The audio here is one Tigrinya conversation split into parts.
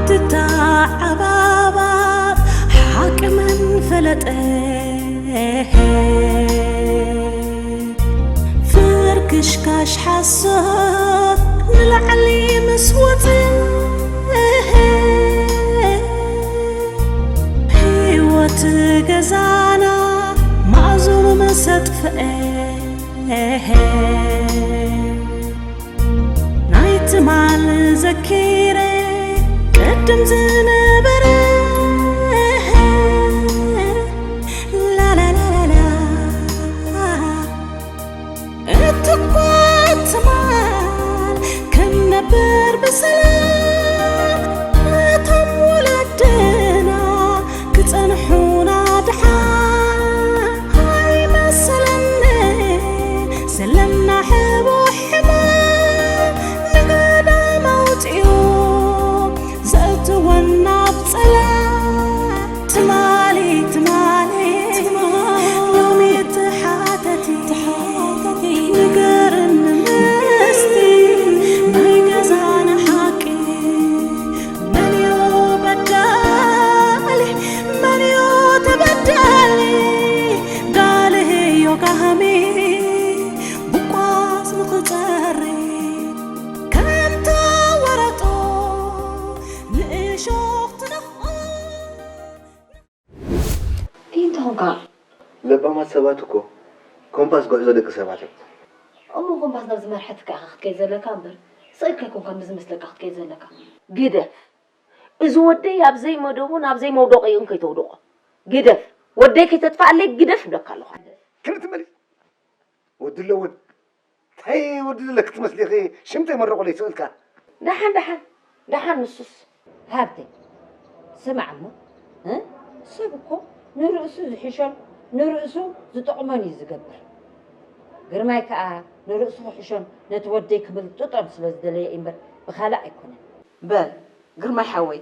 ትተዓባባጥ ሓቂ መን ፈለጠ? ፍርክሽካሽ ሓሶት ንላዕሊ ምስ ወጸ፣ ህይወት ገዛና ማእዝኑ ምስ ኣጥፍአ፣ ናይ ትማል ዘኪረ ቅድም ዝነበረ፣ ላላላላላ፣ እትኳ ትማል ክንነብር ብሰላም፣ ነቶም ወለድና ክጸንሑና ድሓን ኣይመሰለኒ። ዘለና ሕቡሕ ሕማም ንገዳም ኣውጺኡ ዘእትወና ኣብ ጸላም። ትማሊ፣ ትማሊ፣ ሎሚ ትሓተቲ፣ ንገርኒ ምስቲ ናይ ገዛና ሓቂ። መን እዩ በዳሊ? መን እዩ ተበዳሊ? ጋልህዮ ጋህሚ ብቋስ ንኽጸሪ ከም ተወረጦ ንእሾኽ ትነኽኦ። እንታይ ኾንካ? ለባማት ሰባት እኮ ኮምፓስ ጉዕዞ ደቂ ሰባት እዮም። እሞ ኮምፓስ ናብ ዝመርሐትካ ኢኻ ክትከይድ ዘለካ እምበር፣ ስቕ ኢልካ ኣይኮንካን ብዝመስለካ ክትከይድ ዘለካ። ግደፍ። እዚ ወደይ ኣብ ዘይመደቡን ኣብ ዘይመውደቂኡን ከይተውድቖ። ግደፍ። ወደይ ከይተጥፍኣለይ ግደፍ እብለካ ኣለኹ። ክንዲ ትመልስ? ወዲ ኣለወን። እንታይ ወዲ ዘለኪ ትመስሊ ኢኺ? ሽም ተይመረቑለይ ስቕ ኢልካ። ደሓን፣ ደሓን፣ ደሓን ንሱስ። ሃብተይ፣ ስማዕ እሞ፣ እ? ሰብ እኮ ንርእሱ ዝሕሾን ንርእሱ ዝጠቕሞን እዩ ዝገብር። ግርማይ ከኣ ንርእሱ ክሕሾን ነቲ ወደይ ክምልጥጦን ስለ ዝደለየ እዩ እምበር ብኻልእ ኣይኮነን። በል ግርማይ ሓወይ፣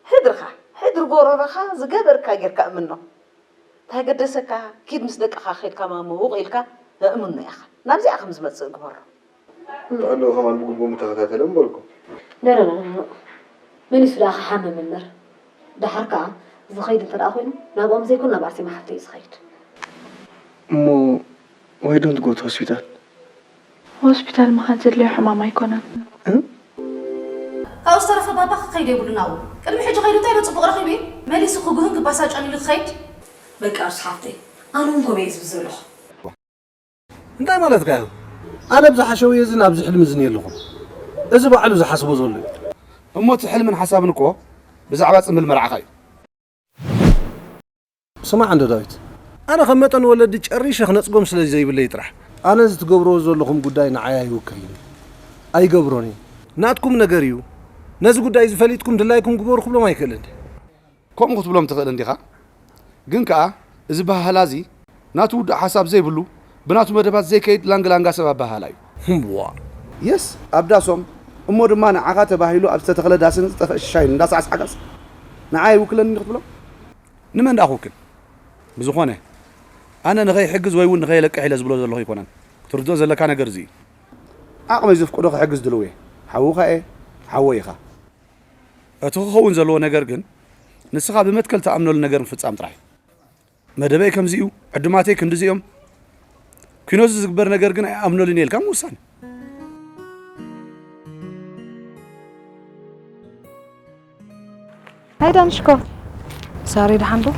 ሕድርኻ፣ ሕድሪ ጎረሮኻ ዝገበርካ ጌርካ እምኖ። እንታይ ገደሰካ? ኪድ ምስ ደቅኻ ኬድካ ማሞ ውቕ ኢልካ እምኖ ኢኻ። ናብዚኣ ከም ዝመጽእ ግበሮ። ጥዕንኡ ከማን ብግቡእ ምተኸታተለ ምበልኩ። ኖ፣ ኖ፣ ኖ፣ ኖ፣ ኖ። መሊሱ ደኣ ክሓምም እምበር። ደሓር ከኣ ዝኸይድ እንተ ደኣ ኮይኑ፣ ናብኦም ዘይኮነ ናብ ኣርሴማ ሓፍተይ እዩ ዝኸይድ። እሞ why don't go to hospital? ሆስፒታል ምኻድ ዘድልዮ ሕማም ኣይኮነን። እ? ካብኡ ዝተረፈ ባባ ክኸይድ የብሉን ኣብኡ። ቅድሚ ሕጂ ከይዱ እንታይ ዶ ጽቡቕ ረኺቡ እዩ? መሊሱ ክጉህን ክባሳጨን ኢሉ ክኸይድ? በቃ እርሱ ሓፍተይ፣ ኣነ እውን ከምኡ እየ ዝብል ዘለኹ። እንታይ ማለትካ እዩ? ኣነ ኣብዚ ሓሸውየ እዝን ኣብዚ ሕልሚ እዝን የለኹን። እዚ ባዕሉ ዝሓስቦ ዘሎ እዩ። እሞ እቲ ሕልምን ሓሳብን እኮ ብዛዕባ ጽምብል መርዓኻ እዩ። ስማዕ እንዶ ዳዊት፣ ኣነ ከም መጠን ወለዲ ጨሪሸ ክነጽጎም ስለ ዘይብለይ ጥራሕ። ኣነ እዚ ትገብርዎ ዘለኹም ጉዳይ ንዓይ ኣይውክልን። ኣይገብሮን እየ። ናትኩም ነገር እዩ። ነዚ ጉዳይ እዚ ፈሊጥኩም ድላይኩም ግበሩ ክብሎም ኣይክእልን። ከምኡ ክትብሎም ትኽእል እንዲኻ። ግን ከኣ እዚ በሃህላ እዚ ናቱ ውዱእ ሓሳብ ዘይብሉ፣ ብናቱ መደባት ዘይከይድ ላንግ ላንጋ ሰብ ኣበሃህላ እዩ። ህምዋ። የስ፣ ኣብ ዳሶም እሞ ድማ ንዓኻ ተባሂሉ ኣብ ዝተተኽለ ዳስን ዝጠፍአ ሽሻይን እንዳሰዓስዓካስ ንዓይ ኣይውክለንን ክትብሎ? ንመን ደኣ ክውክል? ብዝኾነ፣ ኣነ ንኸይሕግዝ ወይ እውን ንኸየለቅሕ ኢለ ዝብሎ ዘለኹ ኣይኮነን። ክትርድኦ ዘለካ ነገር እዚ እዩ። ዓቕመይ ዘፍቅዶ ክሕግዝ ድልው እየ። ሓውኻ እየ፣ ሓወይ ኢኻ። እቲ ክኸውን ዘለዎ ነገር ግን፣ ንስኻ ብመትከል ትኣምነሉ ነገር ምፍጻም ጥራሕ እዩ። መደበይ ከምዚ እዩ፣ ዕዱማተይ ክንድዚ እዮም። ኪኖዚ ዝግበር ነገር ግን ኣይኣምነሉን እየ ኢልካ ምውሳን። ሃይ ዳንሽኮ። ሳሪ፣ ደሓን ዶ?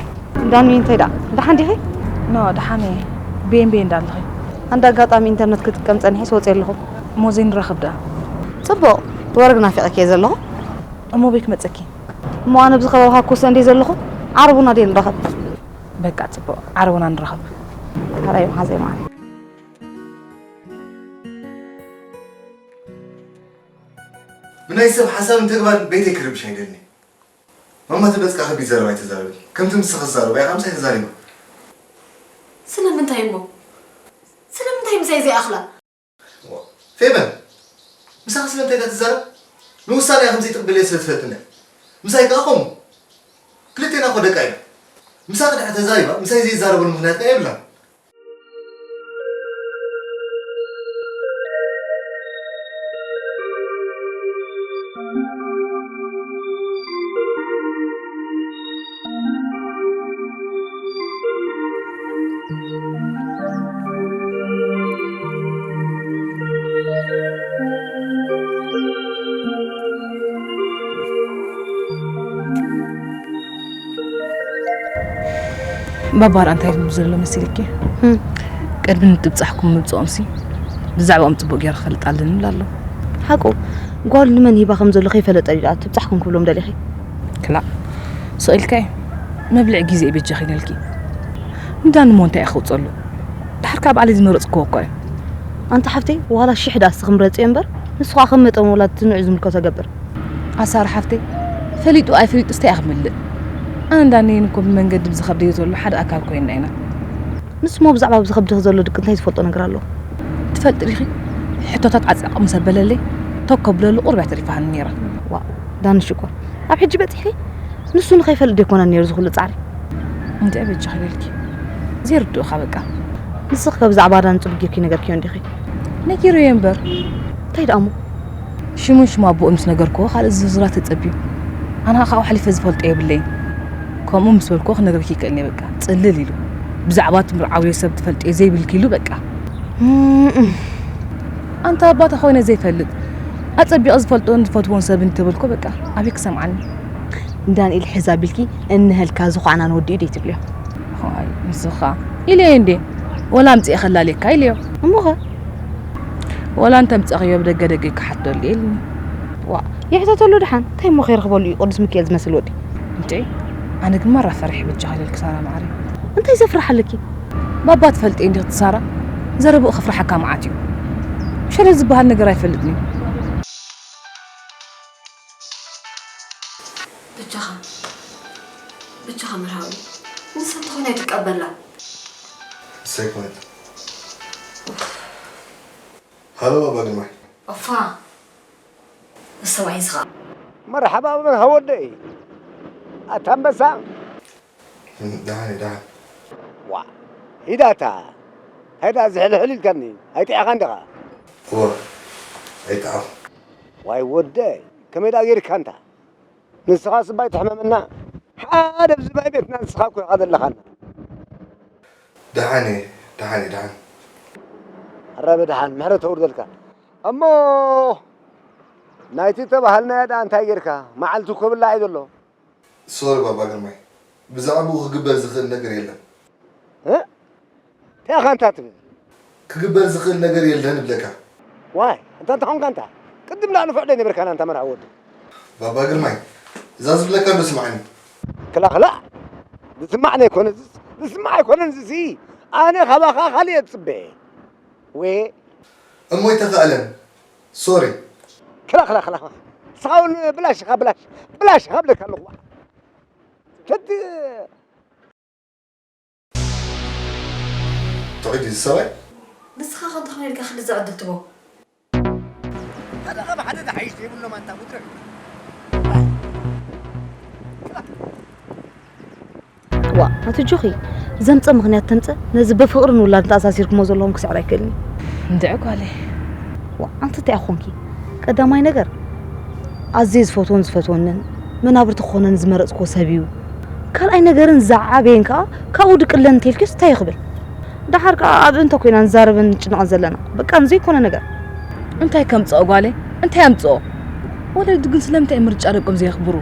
ዳኑ፣ እንታይ ደኣ? ደሓን ዲኺ? ኖ፣ ደሓን እየ። ቤን ቤን እንዳለኺ? ኣንድ ኣጋጣሚ ኢንተርነት ክጥቀም ጸኒሐ ስወጽእ ኣለኹ። እሞ ዘይንራኸብ ደኣ? ጽቡቕ፣ ወረግ ናፊቐኪ እየ ዘለኹ። እሞ በይ ክመጸኪ? እሞ ኣነ ኣብዚ ከባቢኻ ኮሰ እንድየ ዘለኹ፣ ዓረቡና ድየ ንራኸብ? በቃ ጽቡቕ፣ ዓረቡና ንራኸብ። ሕራይ መሓዘይ መዓል። ብናይ ሰብ ሓሳብን ተግባርን ቤተይ ክርብሽ ኣይደልን። ማማ፣ እቲ በጽቃ ከቢድ ዘረባ ኣይተዛረብን። ከምቲ ንስኻ ዝዛረቦ እያ ከምዚ ኣይተዛሪባ። ስለምንታይ እሞ? ስለምንታይ ምሳይ ዘይኣኽላ? ዋ፣ ፌቨን፣ ምሳኺ ስለምንታይ እያ ትዛረብ? ንውሳኔኣ ከም ዘይትቕበልዮ ስለ ትፈልጥ እንድያ። ምሳይ ከኣ ከምኡ። ክልቴና እኮ ደቃ ኢና። ምሳኺ ድሕሪ ተዛሪባ፣ ምሳይ ዘይዛረበሉ ምኽንያት ከኣ የብላን። ባባ ደኣ እንታይ ይብል ዘሎ መሲልኪ? ህም። ቅድሚ ንትብጻሕኩም ምብጽኦምሲ ብዛዕባኦም ጽቡቕ ገይረ ክፈልጥ ኣለኒ ይብል ኣሎ። ሓቁ፣ ጓል ንመን ሂባ ከም ዘሎ ከይፈለጠ ድኣ ትብጻሕኩም ክብሎም ደሊኺ? ክላእ፣ ስቕ ኢልካዮ፣ መብልዒ ግዜ እዩ በጃኺ ኢለልኪ። ንዳኒ እሞ እንታይ እየ ክውጸሉ? ድሓር ከኣ ባዕለይ ዝመረጽክዎ እኮ እዩ። ኣንቲ ሓፍተይ፣ ዋላ ሽሕ ደኣ እስኺ ምረጽዮ እምበር፣ ንሱ ኸኣ ከም መጠን ወላዲ ንዑ ዝምልከቶ ገብር። ኣሳር ሓፍተይ፣ ፈሊጡ ኣይፈሊጡስ እንታይ እያ ክምልእ? ኣነ እንዳ ነየን እኮ ብመንገዲ ብዝኸብደዮ ዘሎ ሓደ ኣካል ኮይንና ኢና። ንሱ እሞ ብዛዕባ ኣብዚ ከብድኺ ዘሎ ድቂ እንታይ ዝፈልጦ ነገር ኣሎ? ትፈልጢ ዲኺ? ሕቶታት ዓጺቓ ምስ ኣበለለይ፣ ቶክ ከብለሉ ቁሩብ እያ ተሪፋኒ ነይራ። ዋእ፣ ዳኒ ሽኮር፣ ኣብ ሕጂ በጺሕኺ? ንሱ ንኸይፈልጥ ደይኮነን ነይሩ እዚ ኩሉ ጻዕሪ። እንድዒ በጃኺ ኢለልኪ። ዘይርድኡኻ በቃ። ንስኺ ከ ብዛዕባ ዳኒ ጽቡቕ ጌርኪ ነገርክዮ እንዲኺ? ነጊረዮ እምበር። እንታይ ደኣ እሞ? ሽሙን ሽም ኣቦኡ ምስ ነገርክዎ ካልእ ዝርዝራት ተጸብዩ። ኣነ ኸኣ ካብኡ ሓሊፈ ዝፈልጦ የብለይን። ከምኡ ምስ በልክዎ ክነግረኪ ይክእል እየ በቃ። ጽልል ኢሉ። ብዛዕባ እቲ ምርዓውዮ ሰብ ትፈልጥዮ ዘይብልኪ ኢሉ በቃ። እም። ኣንታ ኣባታ ኮይነ ዘይፈልጥ፣ ኣጸቢቐ ዝፈልጦን ዝፈትዎን ሰብ እንተበልኮ በቃ ኣበይ ክሰምዓኒ? ንዳንኤል ሕዝ ኣቢልኪ እንሀልካ ዝዃዕና ንወዲኡ ደይ ትብልዮ? ዋይ ንስኻ ኢለዮ እንዴ? ወላ ኣምጺኤ ከላልየካ ኢለዮ። እሞኸ? ወላ እንተምጻእኽዮ ብደገ ደገ ክሓተሉ ኢልኒ። ዋ፣ ይሕተተሉ ደሓን። እንታይ እሞ ከይረኽበሉ እዩ ቅዱስ ሚካኤል ዝመስል ወዲ? እንዴ፣ ኣነ ግን ማራ ፈሪሐ በጃኺ ኢለልኪ ሳራ ማዓረይ። እንታይ ዘፍርሕ ኣለኪ? ባባ ትፈልጢ እንዲኺ ሳራ፣ ዘረብኡ ከፍርሓካ መዓት እዩ። ሸለል ዝበሃል ነገር ኣይፈልጥን እዩ። ብቻኻ፣ ብቻኻ መርሃዊ፣ ንሳ እንተኾይና ኣይትቀበላ። ንሰይ ኮነት። ሃሎ ባባ ግርማይ። ኦፋ፣ ንሰብኣይ ዝኻ። መርሓባ መርሃ ወደይ። ኣታ ኣንበሳ። ደሓን እየ፣ ደሓን። ዋ፣ ሂዳታ። ሃይዳ ዝሕልሕል ኢልካኒ። ኣይጥዕኻን ዲኻ? እወ፣ ኣይጠዓኹ። ዋይ ወደይ፣ ከመይ ደኣ ጌርካ እንታ? ንስኻ ስባይ ትሕመመና። ሓደ ኣብዚ ማይ ቤትና ንስኻ እኮ ኢኻ ዘለኻና። ደሓን እየ፣ ደሓን እየ፣ ደሓን። ኣረ ብደሓን፣ ምሕረት ተውርደልካ። እሞ ናይቲ ተባሃልናዮ ደኣ እንታይ ጌርካ? መዓልቱ ክብላዕ እዩ ዘሎ። ሶሪ ባባ ግርማይ፣ ብዛዕባኡ ክግበር ዝኽእል ነገር የለን። እ? እንታይ ኢኻ እንታ ትብል? ክግበር ዝኽእል ነገር የለን እብለካ። ዋይ፣ እንታ እንተኾንካ እንታ ቅድም ደኣ ንፉዕ ዶ ነበርካና እንታ መርሃ ወዲ? ባባ ግርማይ፣ እዛ ዝብለካ ዶ ስምዓኒ። ክላ፣ ክላ። ዝስማዕ ኣይኮነን፣ ዝስ-፣ ዝስማዕ ኣይኮነን፣ ዝሲ። ኣነ ካባኻ ካልእ እየ ዝጽበ። ወ- እሞ ኣይተኻእለን። ሶሪ። ክላ፣ ክላ፣ ክላ፣ ክላ። ንስኻ እውን ብላሽ ኢኻ፣ ብላሽ፣ ብላሽ ኢኻ እብለካ ኣለኹ። ተት-፣ ትዕድ እዚ ሰብኣይ? ንስኻ ከ እንተኾነ ኢልካ ክንድዚ ዕድል ትቦ? ሓደ ካብ ሓደ ዝሓይሽ ዘይብሎም ኣንታ ጉድረ። ዋ፣ ኣቲ ጆኺ፣ ዘምጸ ምኽንያት ተምጸ፣ ነዚ ብፍቕርን ውላድን ተኣሳሲርኩሞ ዘለኹም ክስዕር ኣይክእልን እዩ። እንድዒ ጓለይ። ዋ፣ ኣንቲ እንታይ ኮንኪ? ቀዳማይ ነገር፣ ኣዝየ ዝፈትዎን ዝፈትወንን መናብርቲ ክኾነን ዝመረጽክዎ ሰብ እዩ። ካልኣይ ነገርን ዝዓበየን ከኣ ካብኡ ድቅለን እንተልክስ እንታይ ይኽብል? ደሓር ከኣ ኣብ እንተ ኮይና ንዛረብን ንጭነቕን ዘለና። በቃ ንዘይኮነ ነገር። እንታይ ከምጽኦ ጓለይ? እንታይ ኣምጽኦ? ወለዲ ግን ስለምንታይ ምርጫ ደቆም ዘየኽብሩ?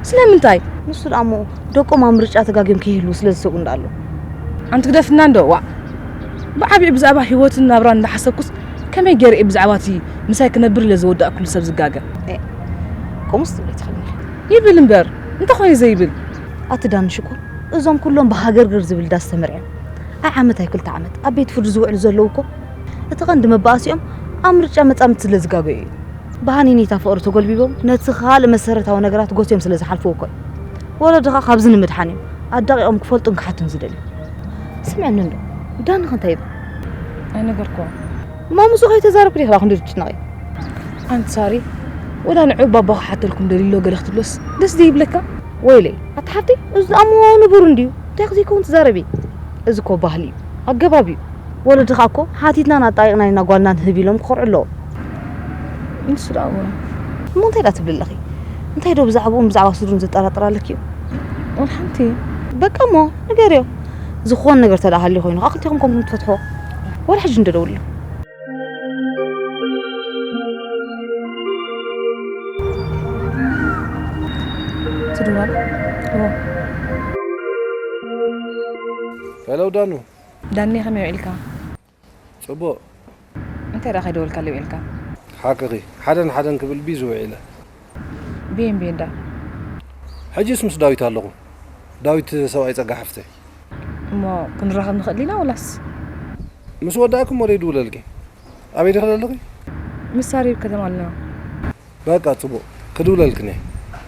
ስለምንታይ? ንሱ ደኣ እሞ ደቆም ኣብ ምርጫ ተጋግዮም ከይህልዉ ስለ ዝሰግኡ እንዳ ኣሎ። ኣንቲ ግደፍና እንዶ፣ ዋእ። ብዓቢኡ ብዛዕባ ህይወትን ናብራን እንዳሓሰብኩስ ከመይ ገይረ እየ ብዛዕባ እቲ ምሳይ ክነብር ኢለ ዝወዳእኩሉ ሰብ ዝጋገ? ኤ፣ ከምኡስ ትብሊ ትኽእሊ ኢኺ። ይብል እምበር፣ እንተኾይኑ ዘይብል። ኣቲ ዳኒ ሽኮር፣ እዞም ኩሎም ብሃገርግር ዝብል ዳስ ተመርዕዮም፣ ኣይ ዓመት ኣይ ክልተ ዓመት ኣብ ቤት ፍርዲ ዝውዕሉ ዘለዉ እኮ፣ እቲ ቀንዲ መባኣሲኦም ኣብ ምርጫ መጻምድቲ ስለ ዝጋገዩ እዩ። ብሃኒኒታ ፍቕሪ ተጎልቢቦም ነቲ ካልእ መሰረታዊ ነገራት ጎስዮም ስለ ዝሓልፍዎ እኮ እዩ። ወለዲ ኸኣ ካብዚ ንምድሓን እዮም ኣዳቒቖም ክፈልጡን ክሓቱን ዝደልዩ። ስምዕኒ እንዶ፣ ዳንኸ እንታይ ይብል? ኣይነገርክዎን። እሞ ምስኡ ከይተዛረብኪ ዲኺ ዳኣ ክንዲ ትጭነቒ? ኣንቲ ሳሪ፣ ወላ ንዑ ባባ ክሓተልኩም ደልዩ ኣሎ ገለ ክትብሎስ ደስ ዘይብለካ? ወይለይ፣ ኣታ ሓፍተይ፣ እዚ ደኣ እሞ ንቡር እንድዩ። እንታይ ክዘይከውን ትዛረቢ? እዚ እኮ ባህሊ እዩ፣ ኣገባብ እዩ። ወለድኻ እኮ ሓቲትናን ኣጣይቕናን ኢና ጓልና ንህብ ኢሎም ክኾርዑ ኣለዎም። ንሱ ደኣ እወ። እሞ እንታይ ደኣ ትብሊ ኣለኺ? እንታይ ዶ ብዛዕብኡን ብዛዕባ ስድሩን ዘጠራጥር ኣለኪ እዩ? ወላ ሓንቲ። በቃ እሞ ንገርዮ። ዝኾነ ነገር ተደኣ ሃልዩ ኮይኑ ከኣ ክልቴኹም ከምኩም ትፈትሕዎ። ወላ ሕጂ እንዶ ደውልሉ። ትድወል? እወ። ሄሎ ዳኑ። ዳኒ ከመይ ውዒልካ? ጽቡቕ። እንታይ ደኣ ከይደወልካለይ ውዒልካ? ሓቅኺ፣ ሓደን ሓደን ክብል ቢዚ ውዒለ። ብየን ብየን ደኣ? ሕጂስ ምስ ዳዊት ኣለኹ። ዳዊት ሰብኣይ ጸጋ ሓፍተይ። እሞ ክንራኸብ ንኽእል ኢና ወላስ? ምስ ወዳእኩ እሞ ይድውለልኪ። ኣበይ ዲኺ ዘለኺ? ምስ ሳሪ ኣብ ከተማ ኣለና። በቃ ጽቡቕ፣ ክድውለልክን እየ።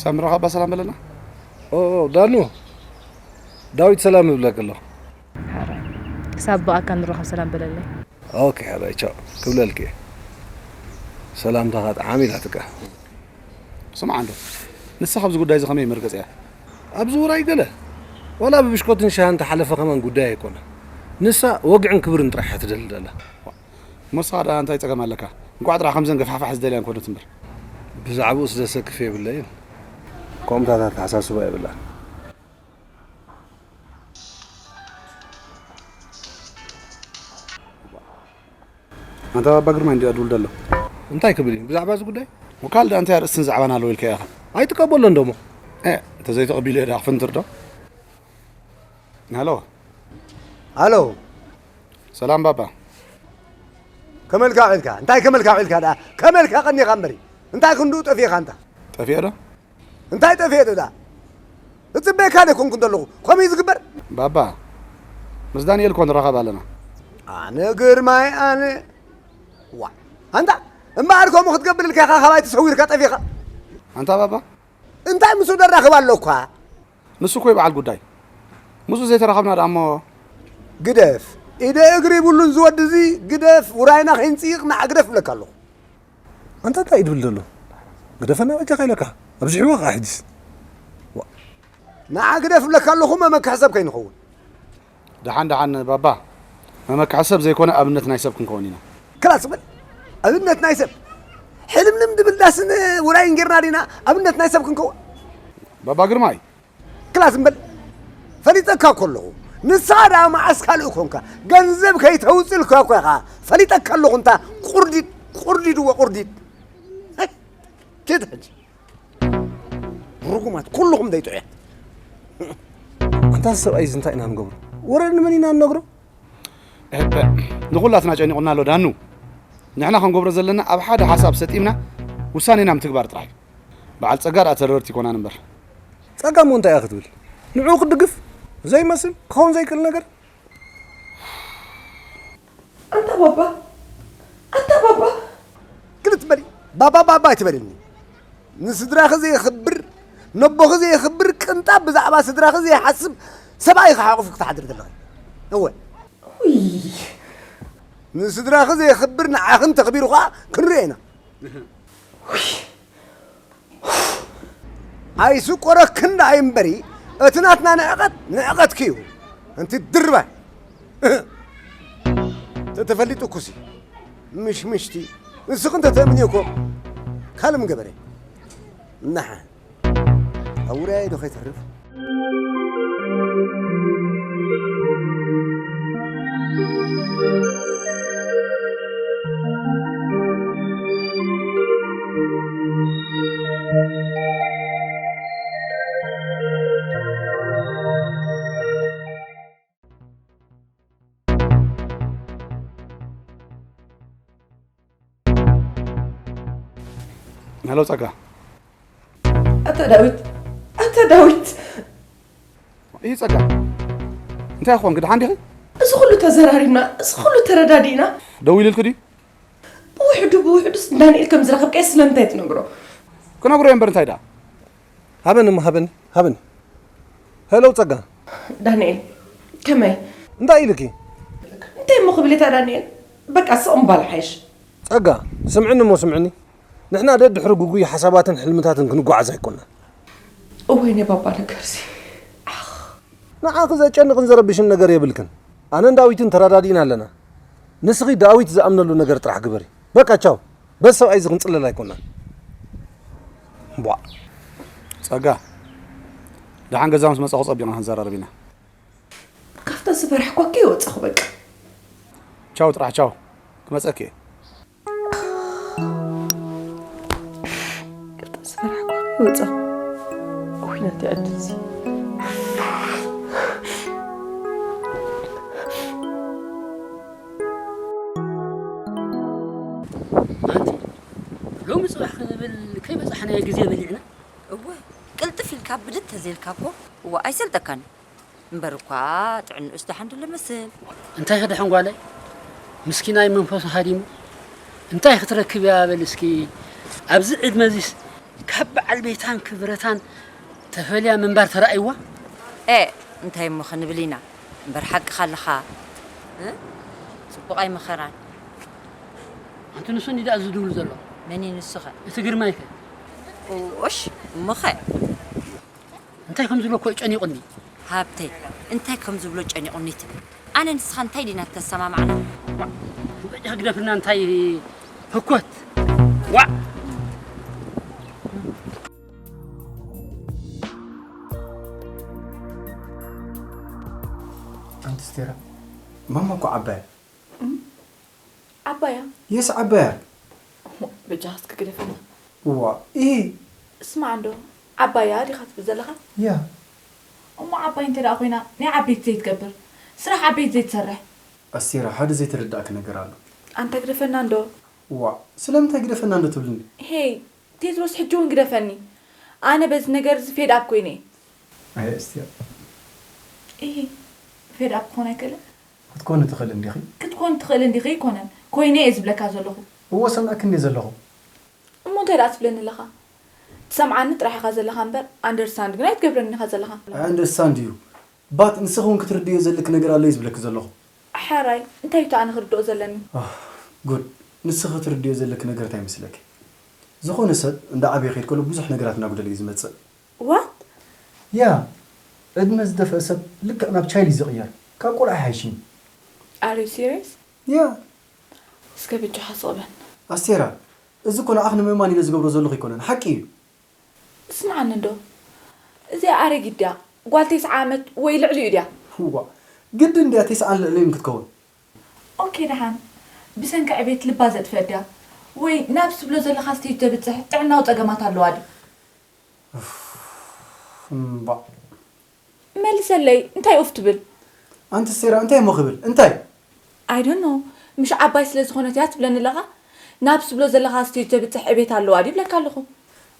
ሳምራ ካባ ሰላም በለና። ኦ ኦ፣ ዳኑ፣ ዳዊት ሰላም እብለኪ ኣለኹ። ሓራይ ክሳብ ብኣካል ንራኸብ ሰላም በለለይ። ኦኬ፣ ሓራይ ቻው ክብለልኪ እየ። ሰላምታኻ ጠዓም ኢላትካ። ስማዕ እንዶ፣ ንሳ ካብዚ ጉዳይ እዚ ከመይ መርገጽ እያ? ኣብዚ ውራይ ገለ ዋላ ብብሽኮትን ሻህን ተሓለፈ ከማን ጉዳይ ኣይኮነ። ንሳ ወግዕን ክብርን ጥራሕ እያ ትደሊ ደላ። ሞሳ ደኣ እንታይ ጸገም ኣለካ? እንቋዕ ጥራሕ ከምዘን ገፋሕፋሕ ዝደልያ እንኮነት እምበር። ብዛዕባኡ ስለ ዘሰክፍ የብለይን። ከምኡታት ኣተሓሳስባ የብላን። ኣንታ ባባ ግርማ እንዲያ ድውል ደሎ። እንታይ ክብል እዩ ብዛዕባ እዚ ጉዳይ? ወካል ደኣ እንታይ ኣርእስትን ዛዕባን ኣለዎ ኢልካ ኢኻ? ኣይትቀበሎ እንደሞ። እ፣ እንተዘይተቐቢሉ እየ ደኣ ክፍንትር ዶ? ሃሎ። ሃሎ። ሰላም ባባ። ከመልካ ውዒልካ? እንታይ ከመልካ ውዒልካ ደኣ? ከመልካ ቀኒኻ እምበሪ። እንታይ ክንድኡ ጠፊእኻ እንታ? ጠፊኤ ዶ? እንታይ ጠፊኤ ዶ ደኣ? እጽበየካ ዶ ኮንኩ እንተለኹ ከምኡ እዩ ዝግበር? ባባ፣ ምስ ዳንኤል እኮ ንራኸብ ኣለና። ኣነ ግርማይ ኣነ። ዋ፣ ኣንታ እምበኣር ከምኡ ክትገብር ኢልካ ኢኻ ካባይ ተሰዊርካ ጠፊእኻ? ኣንታ ባባ። እንታይ ምስኡ ደራኽብ ኣለኳ? ንሱ እኮ እዩ በዓል ጉዳይ። ምስኡ ዘይተራኸብና ደኣ እሞ። ግደፍ። ኢደ እግሪ ይብሉን ዝወዲ እዚ ግደፍ፣ ውራይና ከይንጽይቕ ንዓ ግደፍ እብለካ ኣለኹ። ኣንታ እንታይ እዩ ድብል ዘሎ? ግደፈና በጃኻ ኢለካ። ኣብዚሕዎ ከኣ ሕጅስ። ንዓ ግደፍ እብለካ ኣለኹ መመክሒ ሰብ ከይንኸውን። ደሓን ደሓን ባባ፣ መመክሒ ሰብ ዘይኮነ ኣብነት ናይ ሰብ ክንከውን ኢና። ክላስ በል። ኣብነት ናይ ሰብ። ሕልምልም ድብል ዳስን ውራይን ጌርና ዲና ኣብነት ናይ ሰብ ክንከውን? ባባ ግርማይ። ክላስ እምበል። ፈሊጠካ እኮ ኣለኹ። ንስኻ ደኣ መዓስ ካልእ ኮንካ? ገንዘብ ከይተውፅልካ እኮ ኢኻ። ፈሊጠካ ኣለኹ እንታ ቁርዲድ፣ ቁርዲድ እወ ቁርዲድ። ሄይ፣ ኬድ ሕጂ። ርጉማት ኩልኹም ደይ ጥዑያት። ኣንታ እዚ ሰብኣይ እዚ እንታይ ኢና ንገብሮ? ወረ ንመን ኢና ንነግሮ? እህበ፣ ንኹላትና ጨኒቑና ኣሎ ዳኑ። ንሕና ክንገብሮ ዘለና ኣብ ሓደ ሓሳብ ሰጢምና ውሳኔና ምትግባር ጥራሕ እዩ። በዓል ጸጋ ደኣ ተረርቲ ይኮናን እምበር። ጸጋ እሞ እንታይ እያ ክትብል? ንዕኡ ክትድግፍ? ዘይመስል፣ ክኸውን ዘይክእል ነገር? ኣንታ ባባ፣ ኣንታ ባባ። ግልጽ በሊ። ባባ ባባ ኣይትበልኒ። ንስድራኺ ዘየኽብር፣ ነቦኺ ዘየኽብር፣ ቅንጣብ ብዛዕባ ስድራኺ ዘይሓስብ ሰብኣይ ኢኻ ሓቑፍኪ ክትሓድሪ ዘለኺ። እወ። ውይ። ንስድራኺ ዘየኽብር ንዓኽን ተኽቢሩ ኸኣ ክንሪኦ ኢና። ኣይስቆረክን ደኣ እምበሪ፣ እቲ ናትና ንዕቐት ንዕቐትኪ እዩ። ኣንቲ ድርባይ። ተተፈሊጡኩሲ ምሽምሽቲ። ንስኺ እንተተእምንዮ እኮ ካልእ ምገበረ። ንሓ። ኣብ ውራየይ ዶ ከይተርፍ? ሄሎ ጸጋ። ኣታ ዳዊት፣ ኣታ ዳዊት። ይህ ጸጋ። እንታይ ኾንክ? ደሓን ዲኺ? እዚ ኩሉ ተዘራሪብና፣ እዚ ኩሉ ተረዳዲእና። ደዊሉልኪ ድዩ? ብውሕዱ ብውሕዱስ ዳንኤል ከም ዝረኸብካዮ ስለምንታይ ትነግሮ? ክነግሮ እየ እምበር እንታይ ደኣ? ሃበኒ እሞ ሃበኒ፣ ሃበኒ። ሄሎ ጸጋ። ዳንኤል፣ ከመይ? እንታይ ኢልኪ? እንታይ እሞ ክብል እታ ዳንኤል? በቃ ስቕ ምባል ሓይሽ። ጸጋ፣ ስምዕኒ እሞ ስምዕኒ። ንሕና ደድሕሪ ጉጉይ ሓሳባትን ሕልምታትን ክንጓዓዝ ኣይኮናን። እወይ ናይ ባባ ነገርሲ። ኣኽ። ንዓኺ ዘጨንቕን ዘረብሽን ነገር የብልክን። ኣነን ዳዊትን ተረዳዲእና ኣለና። ንስኺ ዳዊት ዝኣምነሉ ነገር ጥራሕ ግበሪ። በቃ ቻው። በዚ ሰብኣይ እዚ ክንጽለል ኣይኮናን። ቧዕ። ጸጋ፣ ደሓን ገዛ ምስ መጻኹ ጸቢቕና ክንዘራረብ ኢና። ካብታ ዝፈራሕኳ ከይወጻኹ በቃ። ቻው ጥራሕ ቻው። ክመጸኪ እየ። ካብታ ዝፈራሕኳ ከይወጻኹ። እውይ ናተይ ዕድልሲ። ግዜ በሊዕና። እወ፣ ቅልጥፍ ኢልካ ብድድ ተዘይልካ እኮ፣ እወ፣ ኣይሰልጠካን። እምበር እኳ ጥዕንኡስ ደሓን ድሎ መስል። እንታይ ከ ደሓን ጓለይ? ምስኪናይ መንፈሱ ሃዲሙ። እንታይ ክትረክብ እያ በል እስኪ። ኣብዚ ዕድመ እዚስ ካብ በዓል ቤታን ክብረታን ተፈልያ ምንባር ተራእይዋ? ኤ፣ እንታይ እሞ ክንብል ኢና? እምበር ሓቅኻ ኣለኻ። እ? ጽቡቕ ኣይመኸራን። ኣንቲ ንሱ እንዲ ደኣ ዝድውል ዘሎ? መን እዩ ንሱ ኸ? እቲ ግርማይ ከ? ኡሽ፣ እሞ ኸ? እንታይ ከም ዝብሎ እኮ እዩ ጨኒቑኒ። ሃብተይ፣ እንታይ ከም ዝብሎ ጨኒቑኒ ትብል? ኣነ ንስኻ እንታይ ዲና ተሰማማዕና? በጃ ግደፍና እንታይ ህኮት? ዋእ! ኣንቲ ስቴራ፣ ማማ እኮ ዓባያ። እም? ዓባያ? የስ ዓባያ። በጃኻ እስኪ ግደፈና። እዋ፣ ኢሂ። ስማዕ እንዶ፣ ዓባያ ዲኻ ትብል ዘለኻ? ያ። እሞ ዓባይ እንተ ደኣ ኮይና፣ ናይ ዓበይቲ ዘይትገብር፣ ስራሕ ዓበይቲ ዘይትሰርሕ። ኣስቴራ፣ ሓደ ዘይተረዳእኪ ነገር ኣሎ። ኣንታ ግደፈና እንዶ። እዋ፣ ስለምንታይ ግደፈና እንዶ ትብልኒ? ሄይ፣ ቴድሮስ፣ ሕጂ እውን ግደፈኒ። ኣነ በዚ ነገር እዚ ፌድ ኣፕ ኮይነ እየ። ኣየ ኣስቴር። ኢሂ፣ ፌድ ኣፕ ክኾን ኣይክእልን። ክትኮኒ ትኽእሊ እንዲኺ? ክትኮን ትኽእል እንዲኺ ኣይኮነን፣ ኮይነ እየ ዝብለካ ዘለኹ። እወ፣ ሰሚዐኪ እንድየ ዘለኹ። እሞ እንታይ ደኣ ትብለኒ ኣለኻ? ትሰምዓኒ ጥራሕ ኢኻ ዘለኻ እምበር፣ ኣንደርስታንድ ግን ኣይትገብረንን ኢኻ ዘለኻ። ኣይ ኣንደርስታንድ እዩ። ባት፣ ንስኺ እውን ክትርድእዮ ዘለኪ ነገር ኣሎ እዩ ዝብለኪ ዘለኹ። ሓራይ፣ እንታይ እዩ እቲ ኣነ ክርድኦ ዘለኒ? ኣህ፣ ጉድ። ንስኺ ክትርድእዮ ዘለኪ ነገር እንታይ ይመስለኪ? ዝኾነ ሰብ እንዳ ዓበየ ከይድ ከሎ ብዙሕ ነገራት እናጉደለ እዩ ዝመጽእ። ዋት? ያ፣ ዕድመ ዝደፍአ ሰብ ልክዕ ናብ ቻይልድ እዩ ዝቕየር። ካብ ቆልዓ ኣይሓይሽን። ኣር ዩ ሲሪየስ? ያ። እስከ በጃኻ ስቕ በል። ኣስቴራ፣ እዚ እኮ ንዓኽ ንምእማን ኢለ ዝገብሮ ዘለኹ ኣይኮነን፣ ሓቂ እዩ። ስምዓኒ እንዶ፣ እዚኣ ኣረጊት ድያ? ጓል ተስዓ ዓመት ወይ ልዕሊኡ ድያ? እዋ፣ ግድን ድያ ተስዓን ልዕሊኡን ክትከውን? ኦኬ፣ ደሓን። ብሰንኪ ዕቤት ልባ ዘጥፍአት ድያ? ወይ ናብዚ ትብሎ ዘለኻ ስቴጅ ተብጽሕ ጥዕናዊ ጸገማት ኣለዋ ድዩ? እፍ፣ እምባእ። መልሰለይ፣ እንታይ ኡፍ ትብል? ኣንቲ ስቴራ፣ እንታይ እሞ ክብል? እንታይ? I don't know። ምሽ ዓባይ ስለ ዝኾነት እያ ትብለኒ ኣለኻ? ናብዚ ትብሎ ዘለኻ ስቴጅ ተብጽሕ ዕቤት ኣለዋ ድዩ ይብለካ ኣለኹ።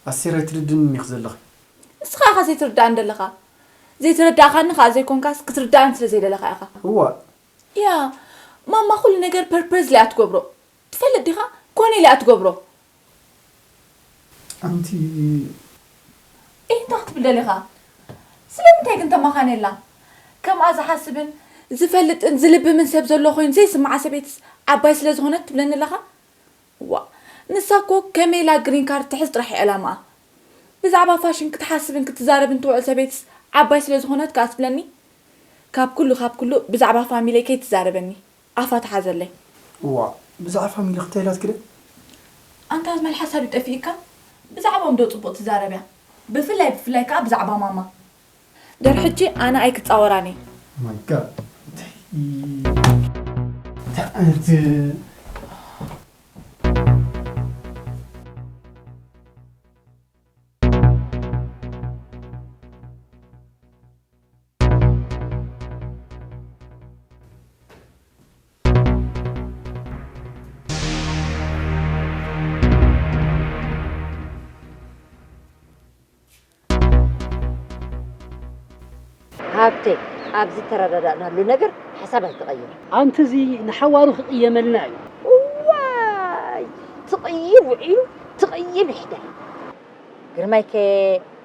ኣስቴር፣ ኣይትርድእንን ኢኺ ዘለኺ። ንስኻ ኢኻ ዘይትርድኣኒ ዘለኻ። ዘይተረዳእኻኒ ኸኣ ዘይኮንካስ፣ ክትርድኣኒ ስለ ዘይደለኻ ኢኻ። እዋ። ያ፣ ማማ ኩሉ ነገር ፐርፐዝሊ እያ ትገብሮ። ትፈልጥ ዲኻ? ኮነ ኢላ እያ ትገብሮ። ኣንቲ ኢህ፣ እንታይ ክትብል ደሊኻ? ስለምንታይ ግን ተማኻኔላ? ከምኣ ዝሓስብን ዝፈልጥን ዝልብምን ሰብ ዘሎ ኮይኑ ዘይስምዓ ሰበይትስ ዓባይ ስለ ዝኾነት ትብለኒ ኣለኻ? ዋእ፣ ንሳ እኮ ከመይ ኢላ ግሪን ካርድ ትሕዝ ጥራሕ እዩ ዕላማኣ። ብዛዕባ ፋሽን ክትሓስብን ክትዛረብን ትውዕል ሰበይትስ ዓባይ ስለ ዝኾነት ከኣ ትብለኒ? ካብ ኩሉ፣ ካብ ኩሉ ብዛዕባ ፋሚለይ ከይትዛረበኒ። ኣፋ ተሓዘለይ። እዋ፣ ብዛዕባ ፋሚሊ እንታይ ኢላትኪ ደ? ኣንታ መልሓሳ ድዩ ጠፊእካ? ብዛዕባኦም ዶ ጽቡቕ ትዛረብያ? ብፍላይ፣ ብፍላይ ከኣ ብዛዕባ ማማ። ደር ሕጂ ኣነ ኣይክጻወራን እየ። My God። እንታይ፣ እንታይ ዓይነት ሃብተይ፣ ኣብዚ ተረዳዳእናሉ ነገር ሓሳብ ኣይትቐይር። ኣንቲ እዚ ንሓዋሩ ክቕየመልና እዩ። እዋይ፣ ትቕይም ውዒሉ ትቕይም ይሕደር። ግርማይከ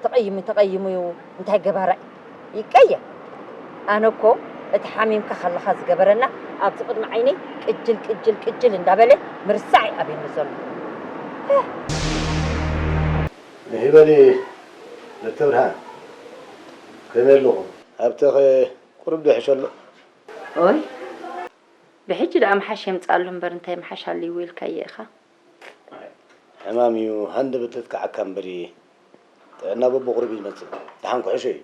ተቐይሙ ተቐይሙ እዩ፣ እንታይ ገባራይ ይቀየር። ኣነ እኮ እቲ ሓሚምካ ከለኻ ዝገበረና ኣብዚ ቅድሚ ዓይነይ ቅጅል ቅጅል ቅጅል እንዳበለ ምርሳዕ እዩ ኣብዩኒ ዘሎ። ንሂበኒ ነተብርሃን ከመይ ኣለኹም? ሃብተኸ ቁሩብ ዶ ይሕሸ ኣሎ? ኦይ፣ ብሕጂ ደኣ ምሓሽ የምጽኣሉ እምበር እንታይ ምሓሽ ኣልይዎ ኢልካዮ ኢኻ? ሕማም እዩ፣ ሃንደበት ተጥቅዓካ እምበሪ፣ ጥዕና በብቑሩብ እዩ ዝመጽእ። ደሓን ክሕሾ እዩ።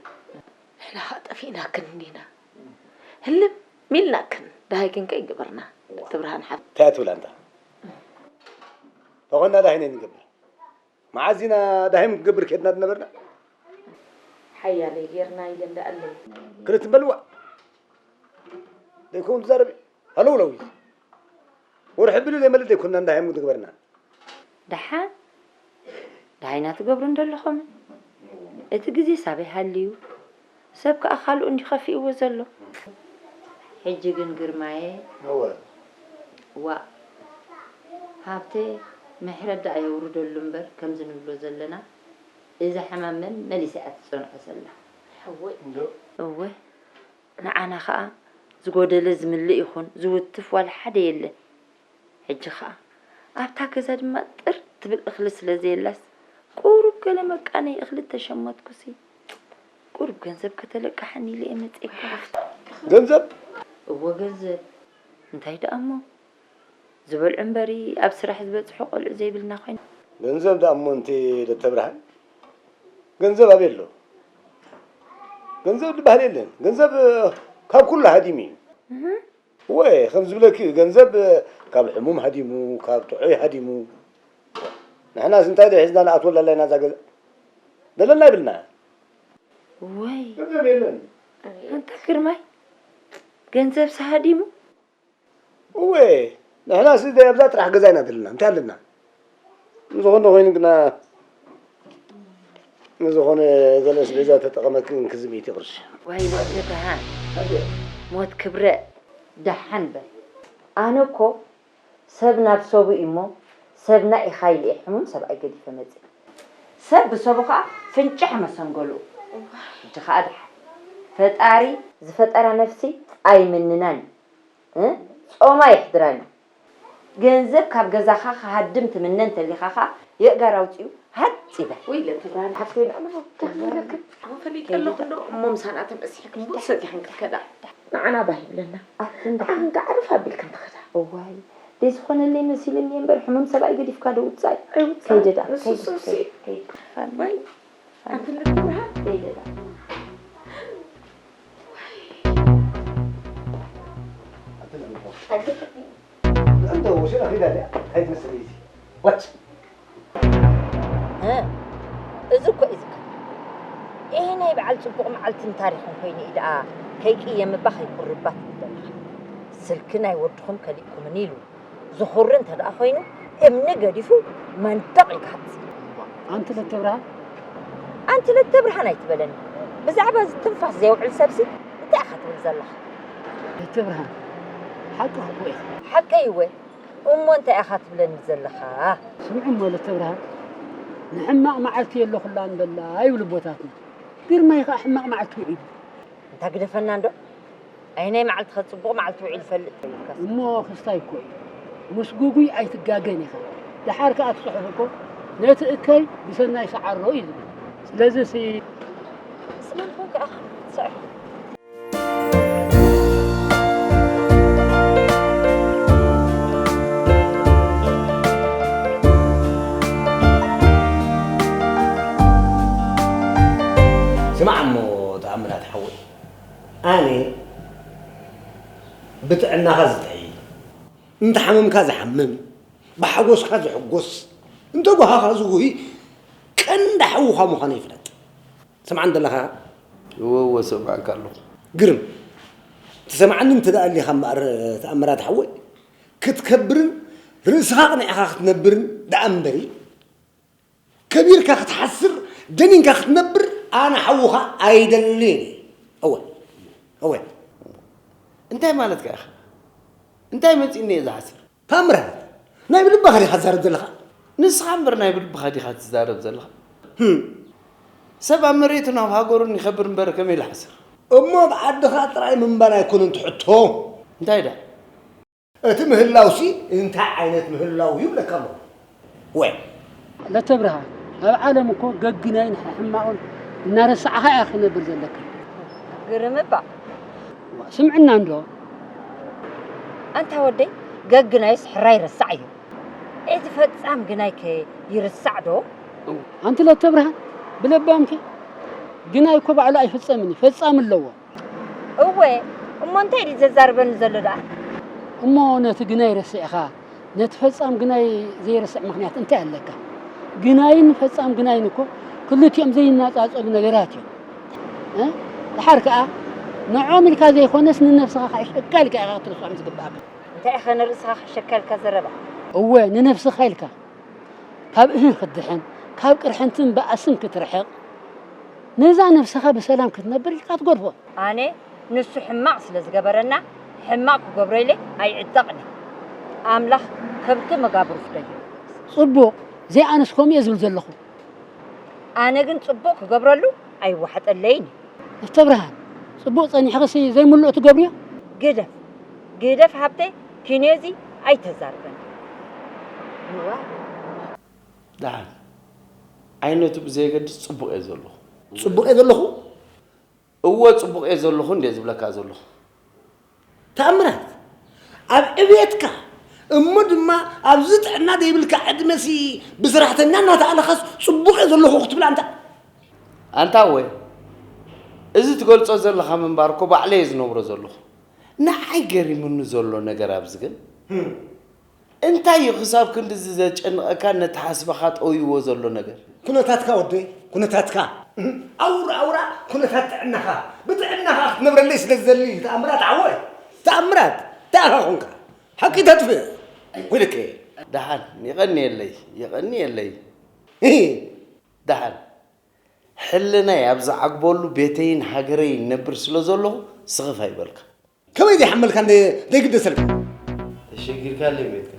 ንሕና ኸኣ ጠፊእናክን እንዲና። ህልም ኢልናክን፣ ደሃይ ግን ከይገበርና። ትብርሃን ሓፍ። እንታይ እያ ትብል ኣንታ? ተኾንና ደሃይ ነይ ንገብር። መዓዝ ኢና ደሃይ ክንገብር ከድና ዝነበርና? ሓያለይ ጌርና ኢለ እንዳ ኣለይ። ክልት በልዋ። ዘይከውን ትዛረቢ። ሃለው ለዊ። ወርሒ ብሉ ዘይመልእ ዘይኮንና እንዳ ሃይሙ ትግበርና። ደሓን ደሃይና ትገብሩ እንደለኹም። እቲ ግዜ ሳበይ ሃልዩ? ሰብ ከኣ ካልኡ እንዲ ከፊእዎ ዘሎ። ሕጂ ግን ግርማየ፣ እወ። ዋእ፣ ሃብተ ምሕረት ደኣ የውርደሉ እምበር፣ ከምዚ ንብሎ ዘለና፣ እዛ ሕማም መመሊሳ እያ ትጸንዖ ዘላ። ሓወይ። እንዶ። እወ፣ ንዓና ኸኣ ዝጎደለ ዝምልእ ይኹን ዝውትፍ ዋላ ሓደ የለን። ሕጂ ኸኣ ኣብታ ገዛ ድማ ጥር ትብል እኽሊ ስለ ዘየላስ፣ ቁሩብ ገለ መቃነይ እኽሊ ተሸመትኩሲ፣ ቁሩብ ገንዘብ ከተለቃሕኒ ኢለ እየ መጺኤካ። ገንዘብ? እወ፣ ገንዘብ። እንታይ ደኣ እሞ? ዝበልዑ እምበሪ ኣብ ስራሕ ዝበጽሑ ቆልዑ ዘይብልና ኮይና። ገንዘብ ደኣ እሞ እንተ ደተብርሃን፣ ገንዘብ ኣበይ ኣሎ? ገንዘብ ዝበሃል የለን። ገንዘብ ካብ ኩሉ ሃዲሙ እዩ። እህ። ወይ፣ ከም ዝብለኪ፣ ገንዘብ ካብ ሕሙም ሃዲሙ፣ ካብ ጥዑይ ሃዲሙ። ንሕናስ እንታይ ዶ ሒዝና ንኣትወላ ኣለና እዛ ገዛ? ደለና ይብልና። ወይ። ገንዘብ የለን። ኣንታ ግርማይ፣ ገንዘብስ ሃዲሙ? እወ፣ ንሕናስ ደይ ኣብዛ ጥራሕ ገዛ ኢና ዘለና። እንታይ ኣለና? ንዝኾነ ኮይኑ ግና፣ ንዝኾነ ገለ ኣስቤዛ ተጠቐመክን ክዚ ሚእቲ ቅርሺ። ዋይ፣ ሞት ደሃ። ኣደ። ሞት ክብረ። ደሓን በል። ኣነ እኮ ሰብ ናብ ሰቡ እሞ ሰብና ኢኻ ኢለ እየ ሕሙም ሰብኣይ ገዲፈ መጽእ። ሰብ ብሰቡ ኸኣ ፍንጭሕ መሰንገሉ። ሕጂ ኸኣ ደሓን። ፈጣሪ ዝፈጠራ ነፍሲ ኣይምንናን እዩ። እ? ጾማ የሕድራኒ። ገንዘብ ካብ ገዛኻ ክሃድም ትምነ እንተሊኻ ኸኣ የእጋር ኣውጺኡ ሃጽ ይበል። ወይ ለተብርሃን ሓፍተይ፣ ንኣነ ዳም ይብለክን። ኣነ ፈሊጠ ኣለኹ እንዶ እሞ ምሳና ተመሲሕክን ቡን ሰቲኽን ክትከዳ። ንዓና ባህ ይብለና። ኣቲ እንዳ ንዓን ደኣ ዕርፍ ኣቢልክን ትኸዳ። እዋይ፣ ደይ ዝኾነለይ መሲሉኒ እምበር ሕሙም ሰብኣይ ገዲፍካ ዶ ውጻእ? ኣይውጻእን። ከይደ ደኣ፣ ንሱ ከይደ፣ ሱሲ። ከይደ፣ ከይደ። ወይ፣ ኣንቲ ለተብርሃን። ከይደ ደኣ። እንዶ ወሲና ኺዳ እያ። እንታይ ትመስል እያ እዚ? ዋጭ። እ፣ እዚ እኮ እዩ ዝከ-፣ ይሄ ናይ በዓል ጽቡቕ መዓልትን ታሪኽን ኮይኑ እዩ ደኣ ከይቅየምባ ከይቁርባት ትብል ዘለኻ። ስልኪ ናይ ወድኹም ከሊእኩምኒ ኢሉ ዝኹሪ እንተ ደኣ ኮይኑ፣ እምኒ ገዲፉ መንደቕ ይግሃጽ። ኣንቲ ለተብርሃን? ኣንቲ ለተብርሃን ኣይትበለኒ። ብዛዕባ እዚ ትንፋስ ዘየውዕል ሰብሲ እንታይ ኢኻ ትብል ዘለኻ? ለተብርሃን፣ ሓቅኺ እኮ ኢኺ። ሓቀይ እወ። እሞ እንታይ ኢኻ ትብለኒ ዘለኻ? ስምዒ እሞ ለተብርሃን፣ ንሕማቕ መዓልቲ የለኹላን በላ ይብሉ ኣቦታትና። ግርማይ ኸኣ ሕማቕ መዓልቲ ውዒሉ። እንታ ግደፈና እንዶ። ኣየናይ መዓልቲ ኸ ጽቡቕ መዓልቲ ውዒሉ ይፈልጥ? እሞ ክስታይ እኮ እዩ። ምስ ጉጉይ ኣይትጋገን ኢኻ። ደሓር ከኣ እቲ ጽሑፍ እኮ ነቲ እከይ ብሰናይ ሰዓሮ እዩ ዝብል። ስለዚ ሲ-፣ ምስ መን ኮንካ ኢኻ ትስዕር? ስማዕ እሞ ተኣምራት ሓወይ፣ ኣነ ብጥዕናኻ ዝጥዕይ፣ እንተሓመምካ ዝሓምም፣ ብሓጎስካ ዝሕጎስ፣ እንተጓሃኻ ዝጉሂ ቀንዲ ሓውኻ ምዃነይ ይፍለጥ። ትሰምዓኒ ዘለኻ? እወ፣ እወ፣ እሰምዓካ ኣለኹ። ግርም፣ ትሰምዓኒ እንተ ደኣ ኣሊኻ እምበኣር፣ ተኣምራት ሓወይ፣ ክትከብርን ርእስኻ ኣቕኒዕካ ክትነብርን ደኣ እምበሪ፣ ከቢርካ ክትሓስር፣ ደኒንካ ክትነብር ኣነ ሓውኻ ኣይደልን እየ። እወ፣ እወ። እንታይ ማለትካ ኢኻ? እንታይ መጺእኒ እየ ዝሓስር? ታምራት፣ ናይ ብልብኻ ዲኻ ትዛረብ ዘለኻ? ንስኻ እምበር ናይ ብልብኻ ዲኻ ትዛረብ ዘለኻ? ህም። ሰብ ኣብ መሬቱን ኣብ ሃገሩን ይኸብር እምበር ከመይ ኢሉ ይሓስር? እሞ ኣብ ዓድኻ ጥራይ ምንባር ኣይኮነን እቲ ሕቶ። እንታይ ደኣ? እቲ ምህላውሲ እንታይ ዓይነት ምህላው እዩ ይብለካ ኣለኹ። ወይ። ለተብርሃን፣ ኣብ ዓለም እኮ ገግናይን ሕማቑን እናረሳዕኻ ኢኻ ክነብር ዘለካ። ግርም እባ። ዋ፣ ስምዕና እንዶ። ኣንታ ወደይ፣ ገግናይስ ሕራይ ረሳዕ እዩ። እቲ ፈጻም ግናይ ከ ይርሳዕ ዶ? ኣንቲ ለተብርሃን፣ ብለባምኪ፣ ግናይ እኮ ባዕሉ ኣይፍጸምን እዩ፣ ፈጻም ኣለዎ። እወ፣ እሞ እንታይ ድዩ ዘዛርበኒ ዘሎ ደኣ? እሞ ነቲ ግናይ ረሲዕኻ፣ ነቲ ፈጻም ግናይ ዘይርስዕ ምኽንያት እንታይ ኣለካ? ግናይን ፈጻም ግናይን እኮ ክልቲኦም ዘይነጻጸሉ ነገራት እዮም። እ? ደሓር ከኣ ንዖም ኢልካ ዘይኮነስ ንነብስኻ ክሕሸካ ኢልካ ኢኻ ክትርስዖም ዝግብኣካ። እንታይ ኢኻ ንርእስኻ ክሕሸካ ኢልካ ዘረባ? እወ፣ ንነብስኻ ኢልካ። ካብ እህ ክትድሕን፣ ካብ ቅርሕንትን ባእስን ክትርሕቕ፣ ነዛ ነፍስኻ ብሰላም ክትነብር ኢልካ ትገድፎ። ኣነ ንሱ ሕማቕ ስለ ዝገበረና፣ ሕማቕ ክገብሮ ኢለ ኣይዕጠቕን። ኣምላኽ ከምቲ መጋብሩ ፍደዮ። ጽቡቕ፣ ዘይኣነስ ከምኡ እየ ዝብል ዘለኹ። ኣነ ግን ጽቡቕ ክገብረሉ ኣይዋሕጠለይን እዩ። ኣስተብርሃን፣ ጽቡቕ ጸኒሕኽሲ ዘይምልኦ ትገብርዮ? ግደፍ፣ ግደፍ ሃብተይ፣ ኪንዮዚ ኣይተዛርበኒ። እዋ። ደሓን። ዓይነቱ ብዘየገድስ ጽቡቕ እየ ዘለኹ። ጽቡቕ እየ ዘለኹ? እወ፣ ጽቡቕ እየ ዘለኹ እንዴ ዝብለካ ዘለኹ። ተኣምራት፣ ኣብ ዕብየትካ እሞ ድማ ኣብዚ ጥዕና ዘይብልካ ዕድመሲ ብሰራሕተኛ እናተኣለኻስ ጽቡቕ እየ ዘለኹ ክትብል ኣንታ። ኣንታ እወ፣ እዚ ትገልጾ ዘለኻ ምንባር እኮ ባዕለይ እየ ዝነብሮ ዘለኹ። ንዓይ ገሪሙኒ ዘሎ ነገር ኣብዚ ግን፣ እንታይ እዩ ክሳብ ክንድዚ ዘጨንቐካ ነቲ ሓስበኻ ጠውይዎ ዘሎ ነገር? ኩነታትካ ወደይ፣ ኩነታትካ። ኣውራ፣ ኣውራ ኩነታት ጥዕናኻ። ብጥዕናኻ ክትነብረለይ ስለ ዝደሊ ተኣምራት ዓወይ። ተኣምራት፣ እንታይ ኢኻ ኾንካ? ሓቂ ተጥፍእ። ወይለከ። ደሓን፣ የቐንየለይ፣ የቐንየለይ። እህ። ደሓን። ሕልናይ ኣብ ዝዓግበሉ ቤተይን ሃገረይን ነብር ስለ ዘለኹ ስኽፍ ኣይበልካ። ከመይ ዘይሓመልካ እንደ-፣ ዘይግደሰልካ? ተሸጊርካ ኣለይ ቤትካ።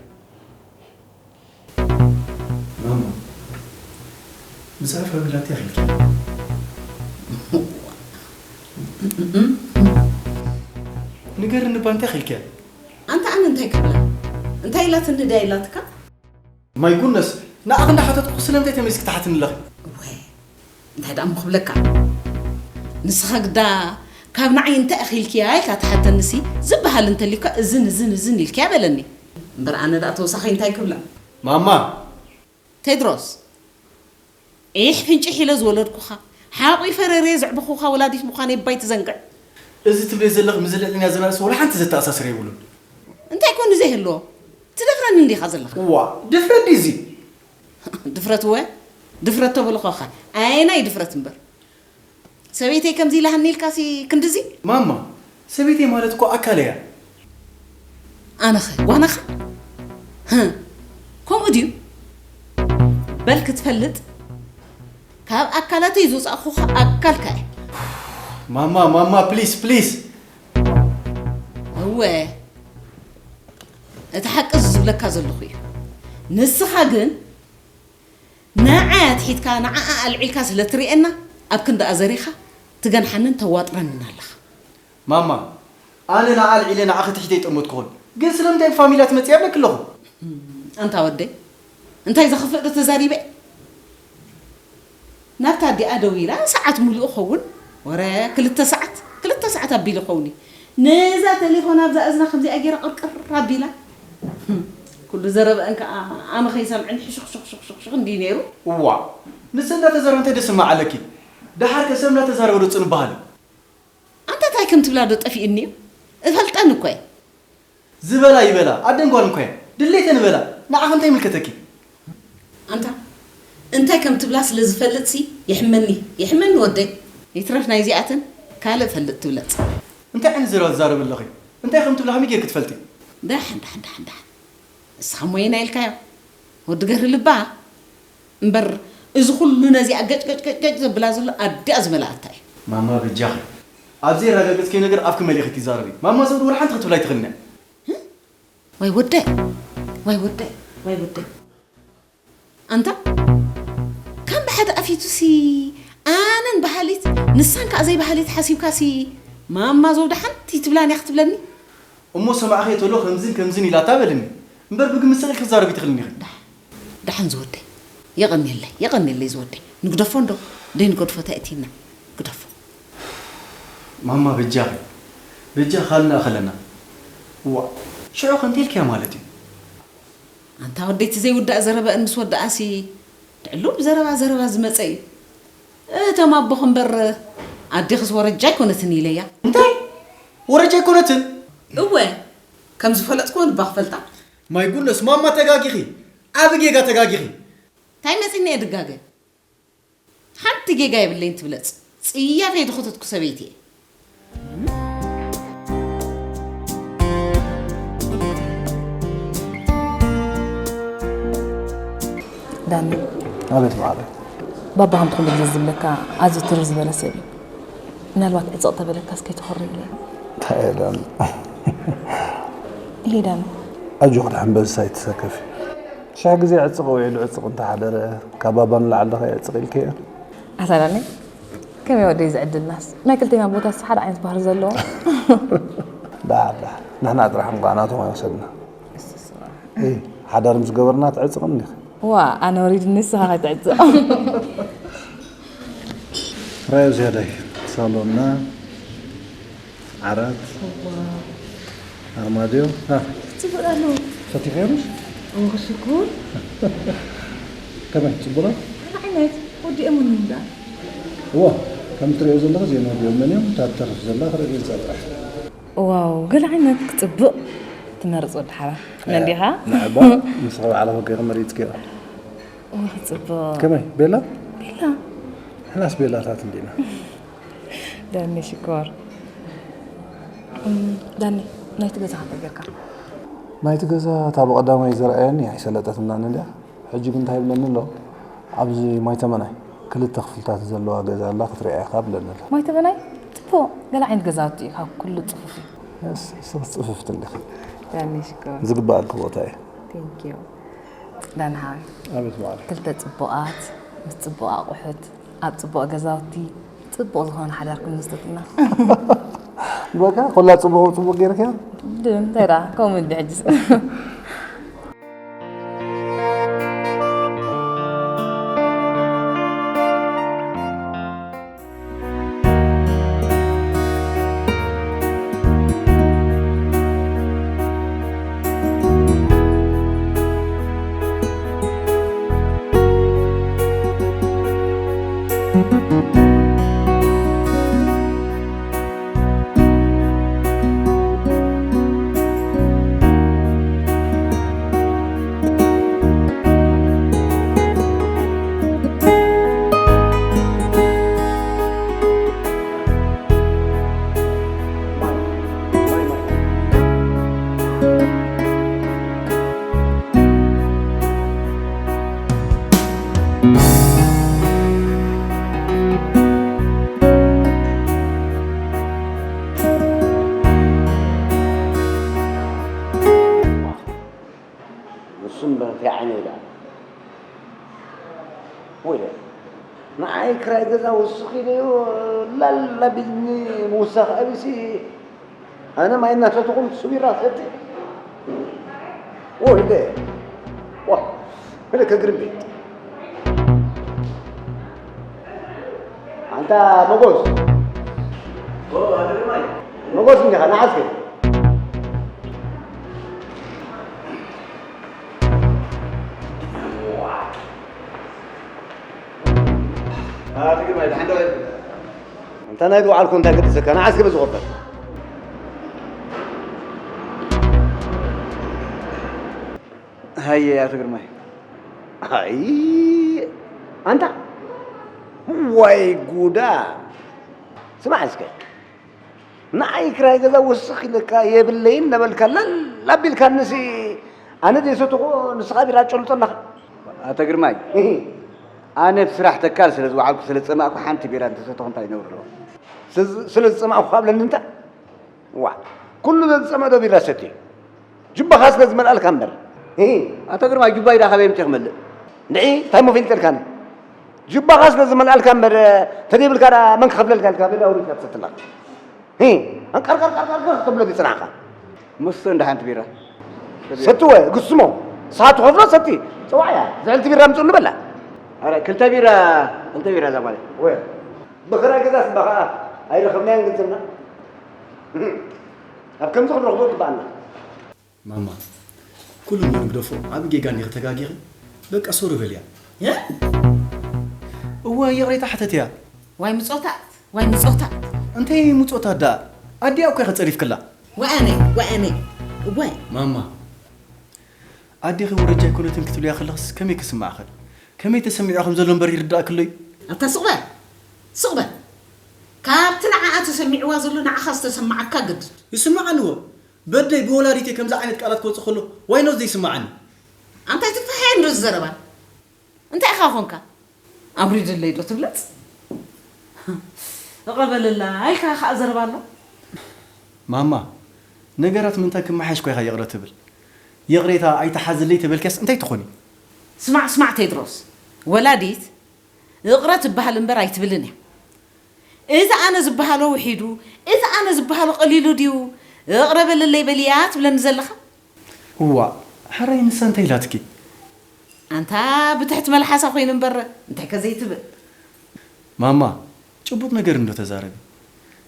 ማማ፣ ብዛዕባ ፋሚላ እንታይ ኢልኪ? ንገርኒ እባ እንታይ ኢልኪ? ኣንታ ኣነ እንታይ ክብላ? እንታይ ኢላትኒ ድያ ኢላትካ? ማይ ጉድነስ፣ ንዓኺ እንዳሓተትኩ ስለምንታይ ተመሊስኪ ትሓትኒ ኣለኺ? እወ፣ እንታይ ደኣ እሞ ክብለካ? ንስኻ ግዳ ካብ ንዓይ እንታይ ኢኺ ኢልክያ ኢልካ ትሓተኒሲ፣ ዝበሃል እንተልዩካ እዝን እዝን እዝን ኢልክያ በለኒ። እምበር ኣነ ደኣ ተወሳኺ እንታይ ክብላ? ማማ! ቴድሮስ! ዒሕ ፍንጭሕ ኢለ ዝወለድኩኻ፣ ሓቑ ፈረርየ ዘዕበኹኻ ወላዲት ምዃነይ እባ ኣይትዘንግዕ። እዚ ትብልዮ ዘለኺ ምስ ልዕልና ዝናእስ ወላ ሓንቲ ዘተኣሳስር የብሉን። እንታይ ኮን ዘይህልዎ? ትደፍረኒ እንዲኻ ዘለኻ? ዋ፣ ድፍረት ድዩ እዚ? ድፍረት እወ፣ ድፍረት ተበልኾኻ። ኣየናይ ድፍረት እምበር? ሰበይተይ ከምዚ ኢላሃኒ ኢልካሲ ክንድዚ? ማማ፣ ሰበይተይ ማለት እኮ ኣካለይ እያ። ኣነኸ ጓናኻ? ህም፣ ከምኡ ድዩ? በል ክትፈልጥ፣ ካብ ኣካላተይ ዝውፃእኹኻ ኣካልካ እየ። ማማ፣ ማማ፣ ፕሊስ፣ ፕሊስ። እወ፣ እቲ ሓቂ እዚ ዝብለካ ዘለኹ እዩ። ንስኻ ግን ንዓይ ኣትሒትካ ንዓኣ ኣልዒልካ ስለ ትርእየና፣ ኣብ ክንድኣ ዘሪኻ ትገንሓንን ተዋጥረንን ኣለኻ። ማማ፣ ኣነ ንዓ ኣልዒለ ንዓኺ ትሒተ ኣይጠመትኩኹን። ግን ስለምንታይ ብፋሚላ ትመጽኢ ኣብለኪ ኣለኹ? ኣንታ ወደይ፣ እንታይ ዘኽፍእ ዶ ተዛሪበ? ናብታ ኣዲኣ ደዊላ ሰዓት ሙሉእ ኸውን ወረ ክልተ ሰዓት፣ ክልተ ሰዓት ኣቢሉ ኸውን እዩ። ነዛ ተሌፎን ኣብዛ እዝና ከምዚኣ ገይራ ቅርቅር ኣቢላ። ኩሉ ዘረበአን ከኣ ኣነ ከይሰምዕን ሕሹኽሹኽሹኽሹኽ እንድዩ ነይሩ። እዋ፣ ንሰ እንዳተዛረበ እንታይ ደስምዓ ኣለኪ? ደሓር ከ ሰብ እንዳተዛረበ ዶ ጽን በሃል እዩ? ኣንታ እንታይ ከም ትብላ ዶ ጠፊኡኒ እዩ? እፈልጠን እኮ እየ። ዝበላ ይበላ፣ ኣደን ጓልን እኮ እየን። ድሌተን ይበላ፣ ንዓኺ እንታይ ይምልከተኪ? ኣንታ እንታይ ከም ትብላ ስለ ዝፈልጥሲ ይሕመኒ፣ ይሕመኒ ወደይ። ይትረፍ ናይዚኣተን ካልእ ፈልጥ ትብለጽ። እንታይ ዓይነት ዘረባ ትዛረቢ ኣለኺ? እንታይ ከም ትብላ ከመይ ጌርኪ ትፈልጢ? ደሓን፣ ደሓን፣ ደሓን፣ ደሓን። ንስኻ ሞየና ኢልካዮ። ወዲ ገርሂ ልባ። እምበር እዚ ኩሉ ነዚኣ ገጭ፣ ገጭ፣ ገጭ፣ ገጭ ዘብላ ዘሎ ኣዲኣ ዝመልኣታ እዩ። ማማ በጃኺ። ኣብ ዘየረጋገጽክዮ ነገር ኣፍኪ መሊእኺ ትዛረቢ። ማማ ዘውዲ ወላ ሓንቲ ክትብላ ኣይትኽእልን እያ። ዋይ ወደይ፣ ዋይ ወደይ፣ ዋይ ወደይ። ኣንታ ከም ብሓደ ኣፊቱሲ ኣነን በሃሊት ንሳን ከኣ ዘይበሃሊት ሓሲብካሲ ማማ ዘውዲ ሓንቲ ትብላን እያ ክትብለኒ? እሞ ሰማዕኽዮ ተሎ ከምዝን ከምዝን ኢላታ በልኒ። እምበር ብግምት ስቕ ኢልኪ ክትዛረቢ ትኽእልኒ ኢኺ። ደሓን ዝወደይ። የቐንየለይ፣ የቐንየለይ ዝወደይ። ንግደፎ እንዶ? ደይ ንገድፎ እንታይ እቲና? ግደፎ። ማማ በጃኺ። በጃ ካልና እኸለና። ዋ፣ ሽዑ ከምቲ ኢልክያ ማለት እዩ። ኣንታ ወደይ እቲ ዘይውዳእ ዘረበአን ምስ ወደኣሲ ድዕሉል ዘረባ ዘረባ ዝመጸ እዩ። እቶም ኣቦኽ እምበር ኣዴኽስ ወረጃ ኣይኮነትን ኢለያ። እንታይ? ወረጃ ኣይኮነትን? እወ፣ ከም ዝፈለጥክወን እባ ክፈልጣ። ማይ ጉድነስ፣ ማማ ተጋጊኺ። ዓቢ ጌጋ ተጋጊኺ። እንታይ መጺኒ እየ ድጋገ? ሓንቲ ጌጋ የብለይን ትብለጽ። ጽያፍ እየ ድኸተትኩ ሰበይቲ እየ። ዳኒ፣ ኣቤት ማዕረ። ባባ ከምቲ ኩሉ ግዜ ዝብለካ ኣዝዩ ትርር ዝበለ ሰብ እዩ። ምናልባት ዕፅቕ ተበለካስ ከይትኾሪ ኢለ። እንታይ እየ ዳኒ? እሄ ዳኒ። ኣጆኺ ደሓን በዝስ ኣይትሰከፊ። ሽሕ ግዜ ዕፅቕ ውዒሉ ዕፅቕ እንተሓደረ ካብ ባባ ንላዕሊ ዶ ከየዕፅቕ ኢልክዮ? ኣታ ዳኒ፣ ከመይ ወደይ ዝዕድልናስ? ናይ ክልቴና ቦታስ ሓደ ዓይነት ባህሪ ዘለዎ። ደሓር ደሓር ንሕና ጥራሕ እምበኣር ናቶም ኣይወሰድና። እይ፣ ሓዳር ምስ ገበርና ትዕፅቕኒ ዲኺ? ዋ፣ ኣነ ወሪድኒ ንስኻ ከይትዕፅቕ። ራዮ ዝያዳይ ሳሎንና፣ ዓራት፣ ኣርማድዮ። አ፣ ጽቡቕ ኣሎ። ፈቲኽዮ ምሽ? እወ፣ ሽኩር። ከመይ፣ ጽቡቕ ዶ? እንታይ ዓይነት? ወዲኦምኒ እንዳ። እወ፣ ከም ትሪኦ ዘለኺ ዘይንወዲኦም መን እዮም? እታ ትተርፍ ዘላ ክርኢ ገጻ ጥራሕ። ዋው፣ ገለ ዓይነት ክጽብቕ ትመርጽ ወዲ ሓራ። እ፣ ነዲኻ? ንዕባ፣ ንስኺ ባዕልኺ ገይሪ መሪጽክዮ። እወ፣ ክጽብቕ። ከመይ፣ ቤላ? ቤላ። ንሕናስ ቤላታት እንዲና። ዳኒ ሽኮር። እም፣ ዳኒ፣ ናይቲ ገዛ ከመይ ጌርካ? ናይቲ ገዛ እታ ብቐዳማይ ዘርኣየኒ ኣይሰለጠትናን እንድያ። ሕጂ ግን እንታይ ይብለኒ ኣሎ? ኣብዚ ማይ ተመናይ ክልተ ክፍልታት ዘለዋ ገዛ ኣላ ክትሪኣ ኢኻ ብለኒ ኣሎ። ማይ ተመናይ? ጽቡቕ። ገለ ዓይነት ገዛውቲ እዩ፣ ካብ ኩሉ ጽፉፍ እዩ። የስ፣ ንስኺ ጽፍፍቲ እንዲኺ። ዳኒ ሽኮር። ዝግበኣልኪ ቦታ እዩ። Thank you። ዳኒ ሓወይ። ኣቤት በዓል። ክልተ ጽቡቓት፣ ምስ ጽቡቕ ኣቑሑት፣ ኣብ ጽቡቕ ገዛውቲ፣ ጽቡቕ ዝኾነ ሓዳር ክንምስርት ኢና። በቃ፣ ኩላ ጽቡቕ ጽቡቕ ገይርክያ? ድ-፣ እንታይ ደኣ፣ ከምኡ እንዲ ሕጅስ። ንሱ እምበር እንታይ ዓይነት ደኣ? ወይለ፣ ንዓይ ክራይ ገዛ ወስኽ ኢለዮ፣ ላላ ቢልኒ ምውሳኽ ኣቢሲ፣ ኣነ ማይ እናሰተኹ ንሱ ቢራ ሰቲ። ወይለ፣ ዋ፣ ወይለ ከግርም ቤት። ኣንታ መጎስ። ኦ፣ ኣንተ ግርማይ። መጎስ እንዲኻ፣ ንዓ እስከ። ኣንተ ግርማይ፣ ደሓን ዶ? ኣንታ ናይ ዝወዓልኩ እንታይ ገድሰካ? ንዓ እስከ በዚ ቆርጠር። ሃየ ኣቶ ግርማይ። ኣይ፣ ኣንታ። ዋይ ጉዳ። ስማዕ እስከ። ንዓይ ክራይ ገዛ ወስኽ ኢለካ የብለይን እናበልካ ላላ ኣቢልካንሲ ኣነ ዘይሰተኹ ንስኻ ቢራ ትጨልጦ ኣለኻ። ኣቶ ግርማይ፣ እሂ። ኣነ ብስራሕ ተካል ስለ ዝወዓልኩ ስለ ዝጸማእኩ ሓንቲ ቢራ እንተሰተኹ እንታይ ነውሪ ኣለዎ? ስለ፣ ስለ ዝጸማእኩ ካብ ለኒ እንታይ? ዋ፣ ኩሉ ዘዝጸመዶ ቢራ ሰትዩ። ጁባኻ ስለ ዝመልኣልካ እምበር። ሂ። ኣቶ ግርማይ፣ ጁባይ ደኣ ካበይ ኣምጺኤ ክመልእ? ንዒ፣ እንታይ እሞ ፈልጠልካኒ? ጁባኻ ስለ ዝመልኣልካ እምበር፣ ተደይብልካ ደኣ መን ክኸፍለልካ ኢልካ ቤላ ኣውሪድካ ትሰቲ ኣለኻ። ሂ፣ ኣንቀርቀር ቀርቀር ቀርቀር ክትብሎ ዲዩ ጽናሕካ? መስተ እንዳ ሓንቲ ቢራ። ሰትወ፣ ግስሞ። ንስኻ ትኸፍሎ ሰቲ። ጽዋዕያ፣ ዝዕልቲ ቢራ ኣምጽኡሉ በላ። ኣረ፣ ክልተ ቢራ፣ ክልተ ቢራ እዛ ጓለይ። ወ፣ ብኽራይ ገዛስ እባ ኸኣ ኣይረኸብናዮን ገንዘብና። ኣብ ከምዚ ክንረኽቦ ይግብኣና። ማማ፣ ኩሉ እሞ ንግደፎ፣ ዓቢ ጌጋ እንዲኺ ተጋጊኺ። በቃ ሶሪ በልያ። እ? እወ፣ ይቕሬታ ሕተትያ። ዋይ ምጾታት፣ ዋይ ምጾታት። እንታይ ምጾታት ደኣ? ኣዲኣ እኮ ኢኺ ጸሪፍክላ። ወኣነ፣ ወኣነ፣ እወ። ማማ፣ ኣዴኺ ወረጃ ኣይኮነትን ክትብልያ ከለኽስ ከመይ ክስምዓኺ? ከመይ ተሰሚዑ ከም ዘሎ እምበር ይርዳእኪ ኣሎ እዩ። ኣታ ስቕ በል፣ ስቕ በል። ካብቲ ንዓኣ ተሰሚዕዋ ዘሎ ንዓኻ ዝተሰማዓካ ግድድ። ይስምዓኒ እወ። በደይ ብወላዲተይ ከምዚ ዓይነት ቃላት ክወጽእ ከሎ ዋይ ኖት ዘይስምዓኒ? ኣንታይ ትፋሕያ እንዶ ዝዘረባ? እንታይ ኢኻ ኾንካ? ኣውሪድለይ ዶ ትብለጽ? እቕረበለላ ኢልካ ከኣ ዘረባ ኣሎ። ማማ፣ ነገራት ምንታይ ክመሓየሽ እኮ ኢኻ ይቕረ ትብል? ይቕሬታ ኣይትሓዝለይ ተበልክያስ እንታይ ትኾኒ? ስማዕ፣ ስማዕ ቴድሮስ፣ ወላዲት ይቕረ ትበሃል እምበር ኣይትብልን እያ። እዚ ኣነ ዝበሃሎ ውሒዱ፣ እዚ ኣነ ዝበሃሎ ቀሊሉ ድዩ? እቕረ በለለይ በልያ ትብለኒ ዘለኻ? እዋእ፣ ሕራይ ንሳ እንታይ ኢላትኪ? ኣንታ ብትሕቲ መልሓሳ ኮይኑ እምበር እንታይ ከ ዘይትብል? ማማ፣ ጭቡጥ ነገር እንዶ ተዛረቢ።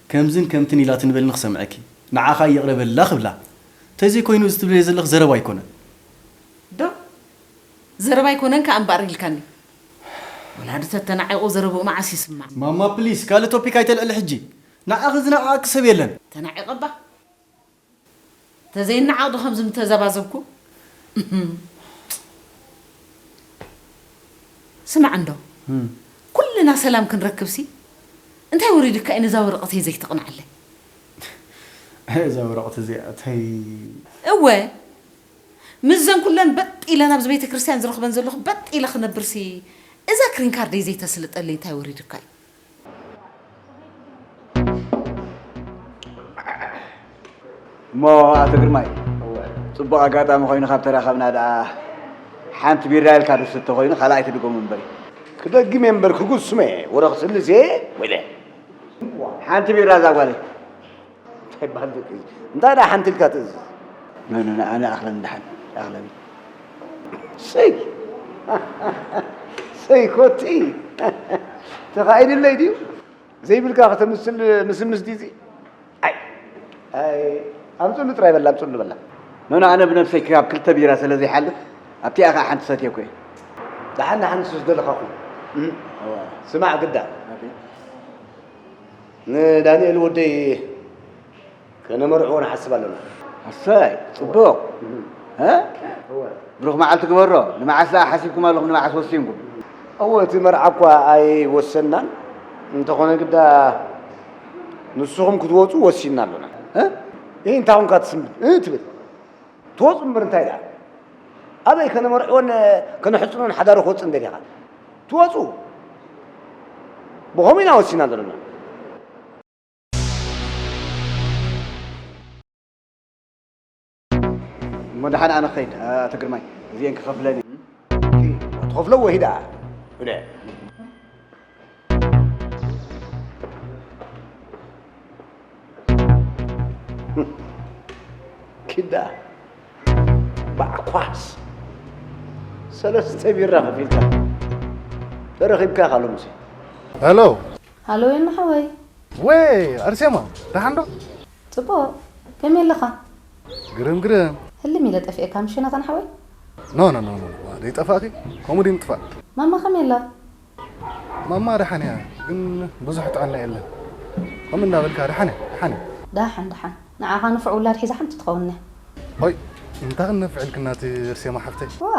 ከምዝን ከምትን ኢላ ትንበልኒ ክሰምዐኪ። ንዓኻ ይቕረ በላ ክብላ። ተዘይኮይኑ እዚ ትብልዮ ዘለኺ ዘረባ ኣይኮነን። ዶ? ዘረባ ኣይኮነን ከኣ እምበኣር ኢልካኒ። ወላዲ ተተናዒቑ ዘረብኡ መዓስ ይስማዕ? ማማ ፕሊስ፣ ካልእ ቶፒክ ኣይተልዕሊ ሕጂ። ንዓኺ ዝነዓቐኪ ሰብ የለን። ተናዒቐ እባ። ተዘይነዓቕ ዶ ከምዚ ምተዘባዘብኩ? ስማዕ እንዶ፣ እም። ኩልና ሰላም ክንረክብሲ እንታይ ወሪድካ እዩ ነዛ ወረቐተይ ዘይተቕንዓለይ? እዛ ወረቐት እዚኣ እንታይ እወ፣ ምስዘን ኩለን በጥ ኢለ ናብዚ ቤተ ክርስቲያን ዝረኽበን ዘለኹ በጥ ኢለ ክነብርሲ፣ እዛ ክሪን ካርደይ ዘይተስልጠለይ እንታይ ወሪድካ እዩ? እሞ ኣቶ ግርማይ፣ እወ። ጽቡቕ ኣጋጣሚ ኮይኑ ካብ ተራኸብና ደኣ ሓንቲ ቢራ ኢልካ ዶ ዝስተ ኮይኑ ካልኣይ ትድገሙ እምበር። ክደግም እየ እምበር ክጉስመ እየ፣ ወረ ክስልስ እየ፣ ወይለ። ሓንቲ ቢራ እዛ ጓለይ። እንታይ ይበሃል ደቂ እዚ? እንታይ ደኣ ሓንቲ ኢልካ ትእዝዝ? ነ፣ ነ፣ ነ፣ ኣነ ኣኽለኒ ደሓን፣ ኣኽለኒ። ሰይ! ሰይ ኮቲ! ተኻኢድለይ ድዩ? ዘይብልካ ከተምስል ምስምስ ድዩ እዚ? ኣይ! ኣይ! ኣምጽሉ ጥራይ በላ፣ ኣምጽሉ በላ። ኖኖ፣ ኣነ ብነብሰይ ካብ ክልተ ቢራ ስለ ዘይሓልፍ፣ ኣብቲኣ ኸኣ ሓንቲ ሰትየ እኮ እየ። ደሓን፣ ደሓን፣ ንሱስ ደለኻ ኩን። እም። እዋ። ስማዕ ግዳ። ኣቤት። ንዳንኤል ወደይ ከነመርዕዎ ንሓስብ ኣለና። ኣሰይ፣ ጽቡቕ። እም። እ? እወ። ብሩኽ መዓልቲ ግበሮ። ንመዓስ ደኣ ሓሲብኩም ኣለኹም፣ ንመዓስ ወሲንኩም? እወ፣ እቲ መርዓ እኳ ኣይወሰንናን። እንተኾነ ግዳ ንስኹም ክትወጹ ወሲንና ኣሎና። እ? እህ፣ እንታይ ኾንካ ትስምብል? እ? ትብል። ትወጹ እምበር እንታይ ደኣ? ኣበይ ከነመርዕዎን ከነሕጽኖን ሓዳሩ ክወጽእ እንደሊኻ? ትወጹ። ብኸምኡ ኢና ወሲንና ዘለና። እሞ ደሓን ኣነ ክኸይድ፣ ኣቶ ግርማይ፣ እዚኤን ክኸፍለን እየ። ትኸፍሎ ወይ ሂዳ? እደ። ኪዳ፣ ባዕኳስ፣ ሰለስተ ቢራ ከፊልካ፣ ተረኺብካ ኢኻ ሎምሲ። ሄሎ። ሃሎ፣ የና ሓወይ። ወይ፣ ኣርሴማ፣ ደሓን ዶ? ጽቡቕ፣ ከመይ ኣለኻ? ግርም፣ ግርም። ህልም ኢለ ጠፊኤካ፣ ምሽ ናታን ሓወይ? ኖ፣ ኖ፣ ኖ፣ ኖ፣ ኖ፣ ደይጠፋእኪ? ከምኡ ድዩ ምጥፋእ? ማማ ከመይ ኣላ? ማማ ደሓን እያ፣ ግን ብዙሕ ጥዕና የለን። ከምኡ እንዳበልካ፣ ደሓን እያ፣ ደሓን እያ። ደሓን፣ ደሓን። ንዓኻ ንፉዕ ውላድ ሒዛ ሓንቲ ትኸውን እያ። ኦይ፣ እንታይ ክንነፍዕ ኢልክና እቲ ኣርሴማ ሓፍተይ? ዋ፣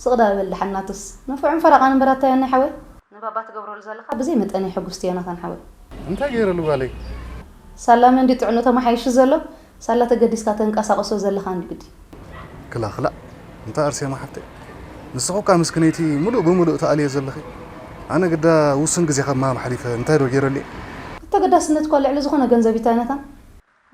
ስቕ ዳ በል ደሓን ናቱስ። ንፉዕን ፈረቓን እምበር ኣታ ዮናይ ሓወይ። ንባባ ትገብረሉ ዘለኻ ብዘይ መጠን እየ ሕጉስቲ ዮናታን ሓወይ። እንታይ ገይረሉ ጓለይ? ሳላ መንዲ ጥዕኑ ተመሓይሹ ዘሎ፣ ሳላ ተገዲስካ ተንቀሳቕሶ ዘለኻ እንዲ ግዲ። ክላ፣ ክላ። እንታይ ኣርሴማ ሓፍተይ? ንስኺ እኳ ምስክነይቲ ምሉእ ብምሉእ ትኣልዮ ዘለኺ። ኣነ ግዳ ውሱን ግዜ ካብ ምሃብ ሓሊፈ እንታይ ዶ ገይረሉ እየ? ተገዳስነት እኳ ልዕሊ ዝኾነ ገንዘብ እዩ ዮናታን።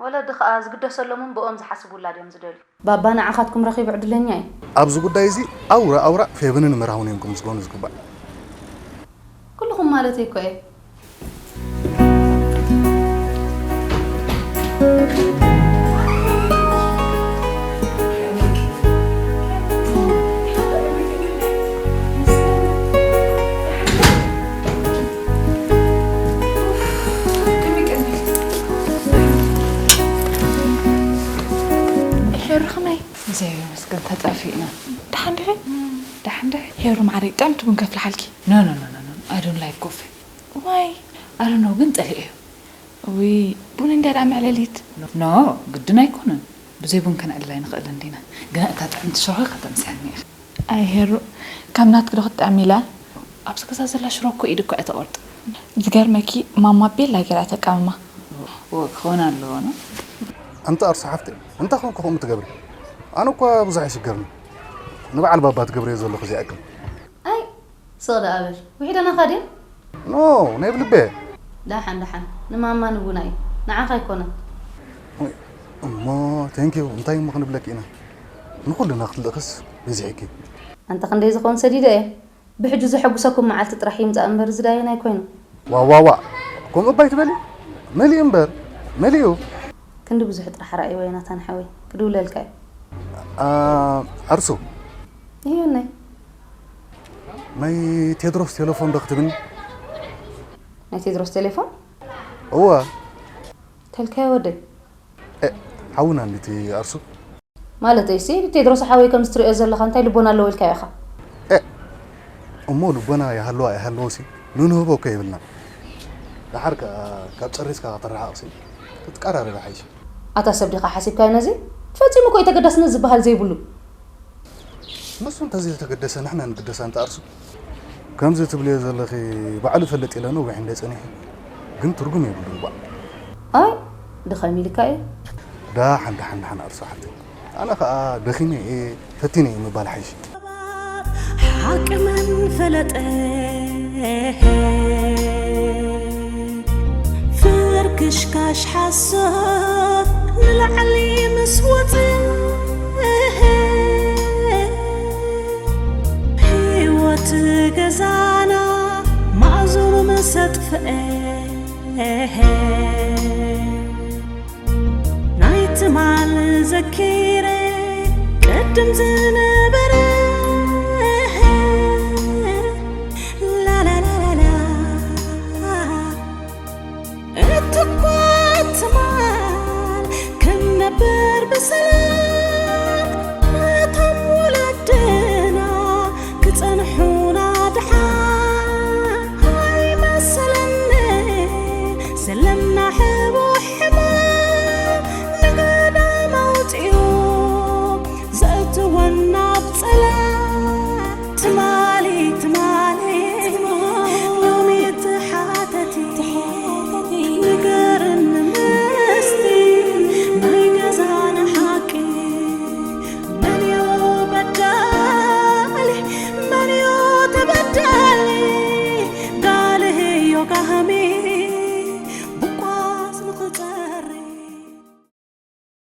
ወለዲ ኸኣ ዝግደሰሎምን ብኦም ዝሓስቡ ውላድ እዮም ዝደልዩ። ባባ ንዓኻትኩም ረኺቡ ዕድለኛ እዩ። ኣብዚ ጉዳይ እዚ ኣውራ ኣውራ ፌብንን መራሁን እዮም ክምስገኑ ዝግባእ። ኩልኹም ማለተይ እኮ እየ። ሄሩ ከመይ? እግዚኣብሔር ይመስገን ተጣፊእና። ደሓን ዲኺ? ደሓን ዲኺ? ሄሩ ማዕረይ ጥዕምቲ ቡን ከፍልሓልኪ። No, no, no, no, no. I don't like coffee. Why? I don't know ግን ጸሊኤዮ። ውይ ቡን እንድያ ደኣ መዕለሊት። No, ግድን ኣይኮነን። ብዘይ ቡን ከነዕልል ኣይንኽእልን ዲና። ግና እታ ጥዕምቲ ሽሮኺ ከተምስያኒ ኢኺ። ኣይ ሄሩ፣ ካብ ናትኪ ዶ ክትጥዕም ኢላ? ኣብዚ ገዛ ዘላ ሽሮ እኮ ኢድ እኳ እያ ተቖርጥ። ዝገርመኪ ማማ ቤላ ገይራ ተቃምማ። እወ ክኸውን ኣለዎ ነው። ኣንቲ ኣርሱ ሓፍተይ፣ እንታይ ኮንኩ ከምኡ ትገብሪ? ኣነ እኳ ብዙሕ ይሽገርኒ። ንበዓል ባባ ትገብርዮ ዘለኹ ዘይኣክል። ኣይ ስቕ ደኣ በል። ውሒደናኻ ድየን? ኖ፣ ናይ ብልበ። ደሓን፣ ደሓን። ንማማ ንቡና እዩ። ንዓኻ ኣይኮነን። እሞ፣ ቴንኪዩ። እንታይ እሞ ክንብለኪ ኢና? ንኹልና ክትልእኽስ በዚሕኪ። ኣንታ ክንደይ ዝኸውን ሰዲደ እየ። ብሕጂ ዘሐጉሰኩም መዓልቲ ጥራሕ ይምጻእ እምበር ዝዳየን ኣይኮይኑ። ዋዋዋ፣ ከምኡ እባ ኣይትበሊ። መሊኡ እምበር፣ መሊኡ። ክንዲ ብዙሕ ጥራሕ ራእይዎ ናታን ሓወይ፣ ክድውለልካ እዩ። ኣ፣ ዓርሱ። እዮነይ። ናይ ቴድሮስ ቴሌፎን ዶ ክትብኒ? ናይ ቴድሮስ ቴሌፎን? እዋ። ተልካዮ ወደይ? እ፣ ሓውና እንዲቲ ዓርሱ። ማለተይሲ፣ ቴድሮስ ሓወይ ከምዚ ትሪኦ ዘለኻ እንታይ ልቦና ኣለዎ ኢልካዮ ኢኻ? እ፣ እሞ ልቦና ይሃልዋ ኣይሃልዎሲ፣ ንንህቦ እኮ የብልና። ደሓር ከኣ ካብ ጸሪስካ ክትረሓቕሲ፣ ክትቀራረቢ ሓይሽ። ኣታ ሰብ ዲኻ ሓሲብካዮ ነዚ? ፈጺሙ እኮ እዩ ተገዳስነት ዝበሃል ዘይብሉ። ንሱ እንተዘይተገደሰ ንሕና ንግደስ ኣንታ ዓርሱ። ከምዚ ትብልዮ ዘለኺ ባዕሉ ይፈልጥ ኢለ ነዊሕ እንደ ጸኒሐ። ግን ትርጉም የብሉን ጓ። ኣይ፣ ድኸም ኢልካ እዩ። ደሓን፣ ደሓን፣ ደሓን ዓርሱ ሓፍተይ። ኣነ ኸኣ ደኺመ እየ፣ ፈቲነ እየ ምባል ሓይሽ። ሓቂ መን ፈለጠ? ፍርክሽካሽ ሓሶት ንላዕሊ ምስ ወጸ፣ ህይወት ገዛና ማእዝኑ ምስ ኣጥፍአ፣ ናይ ትማል ዘኪረ ቅድም ዝነበረ፣ ላላላላላ። እትኳ ትማል ክንነብር ብሰላም፣ እቶም ወለድና ክጸንሑና ድሓን ኣይመሰለኒ። ዘለና ሕቡን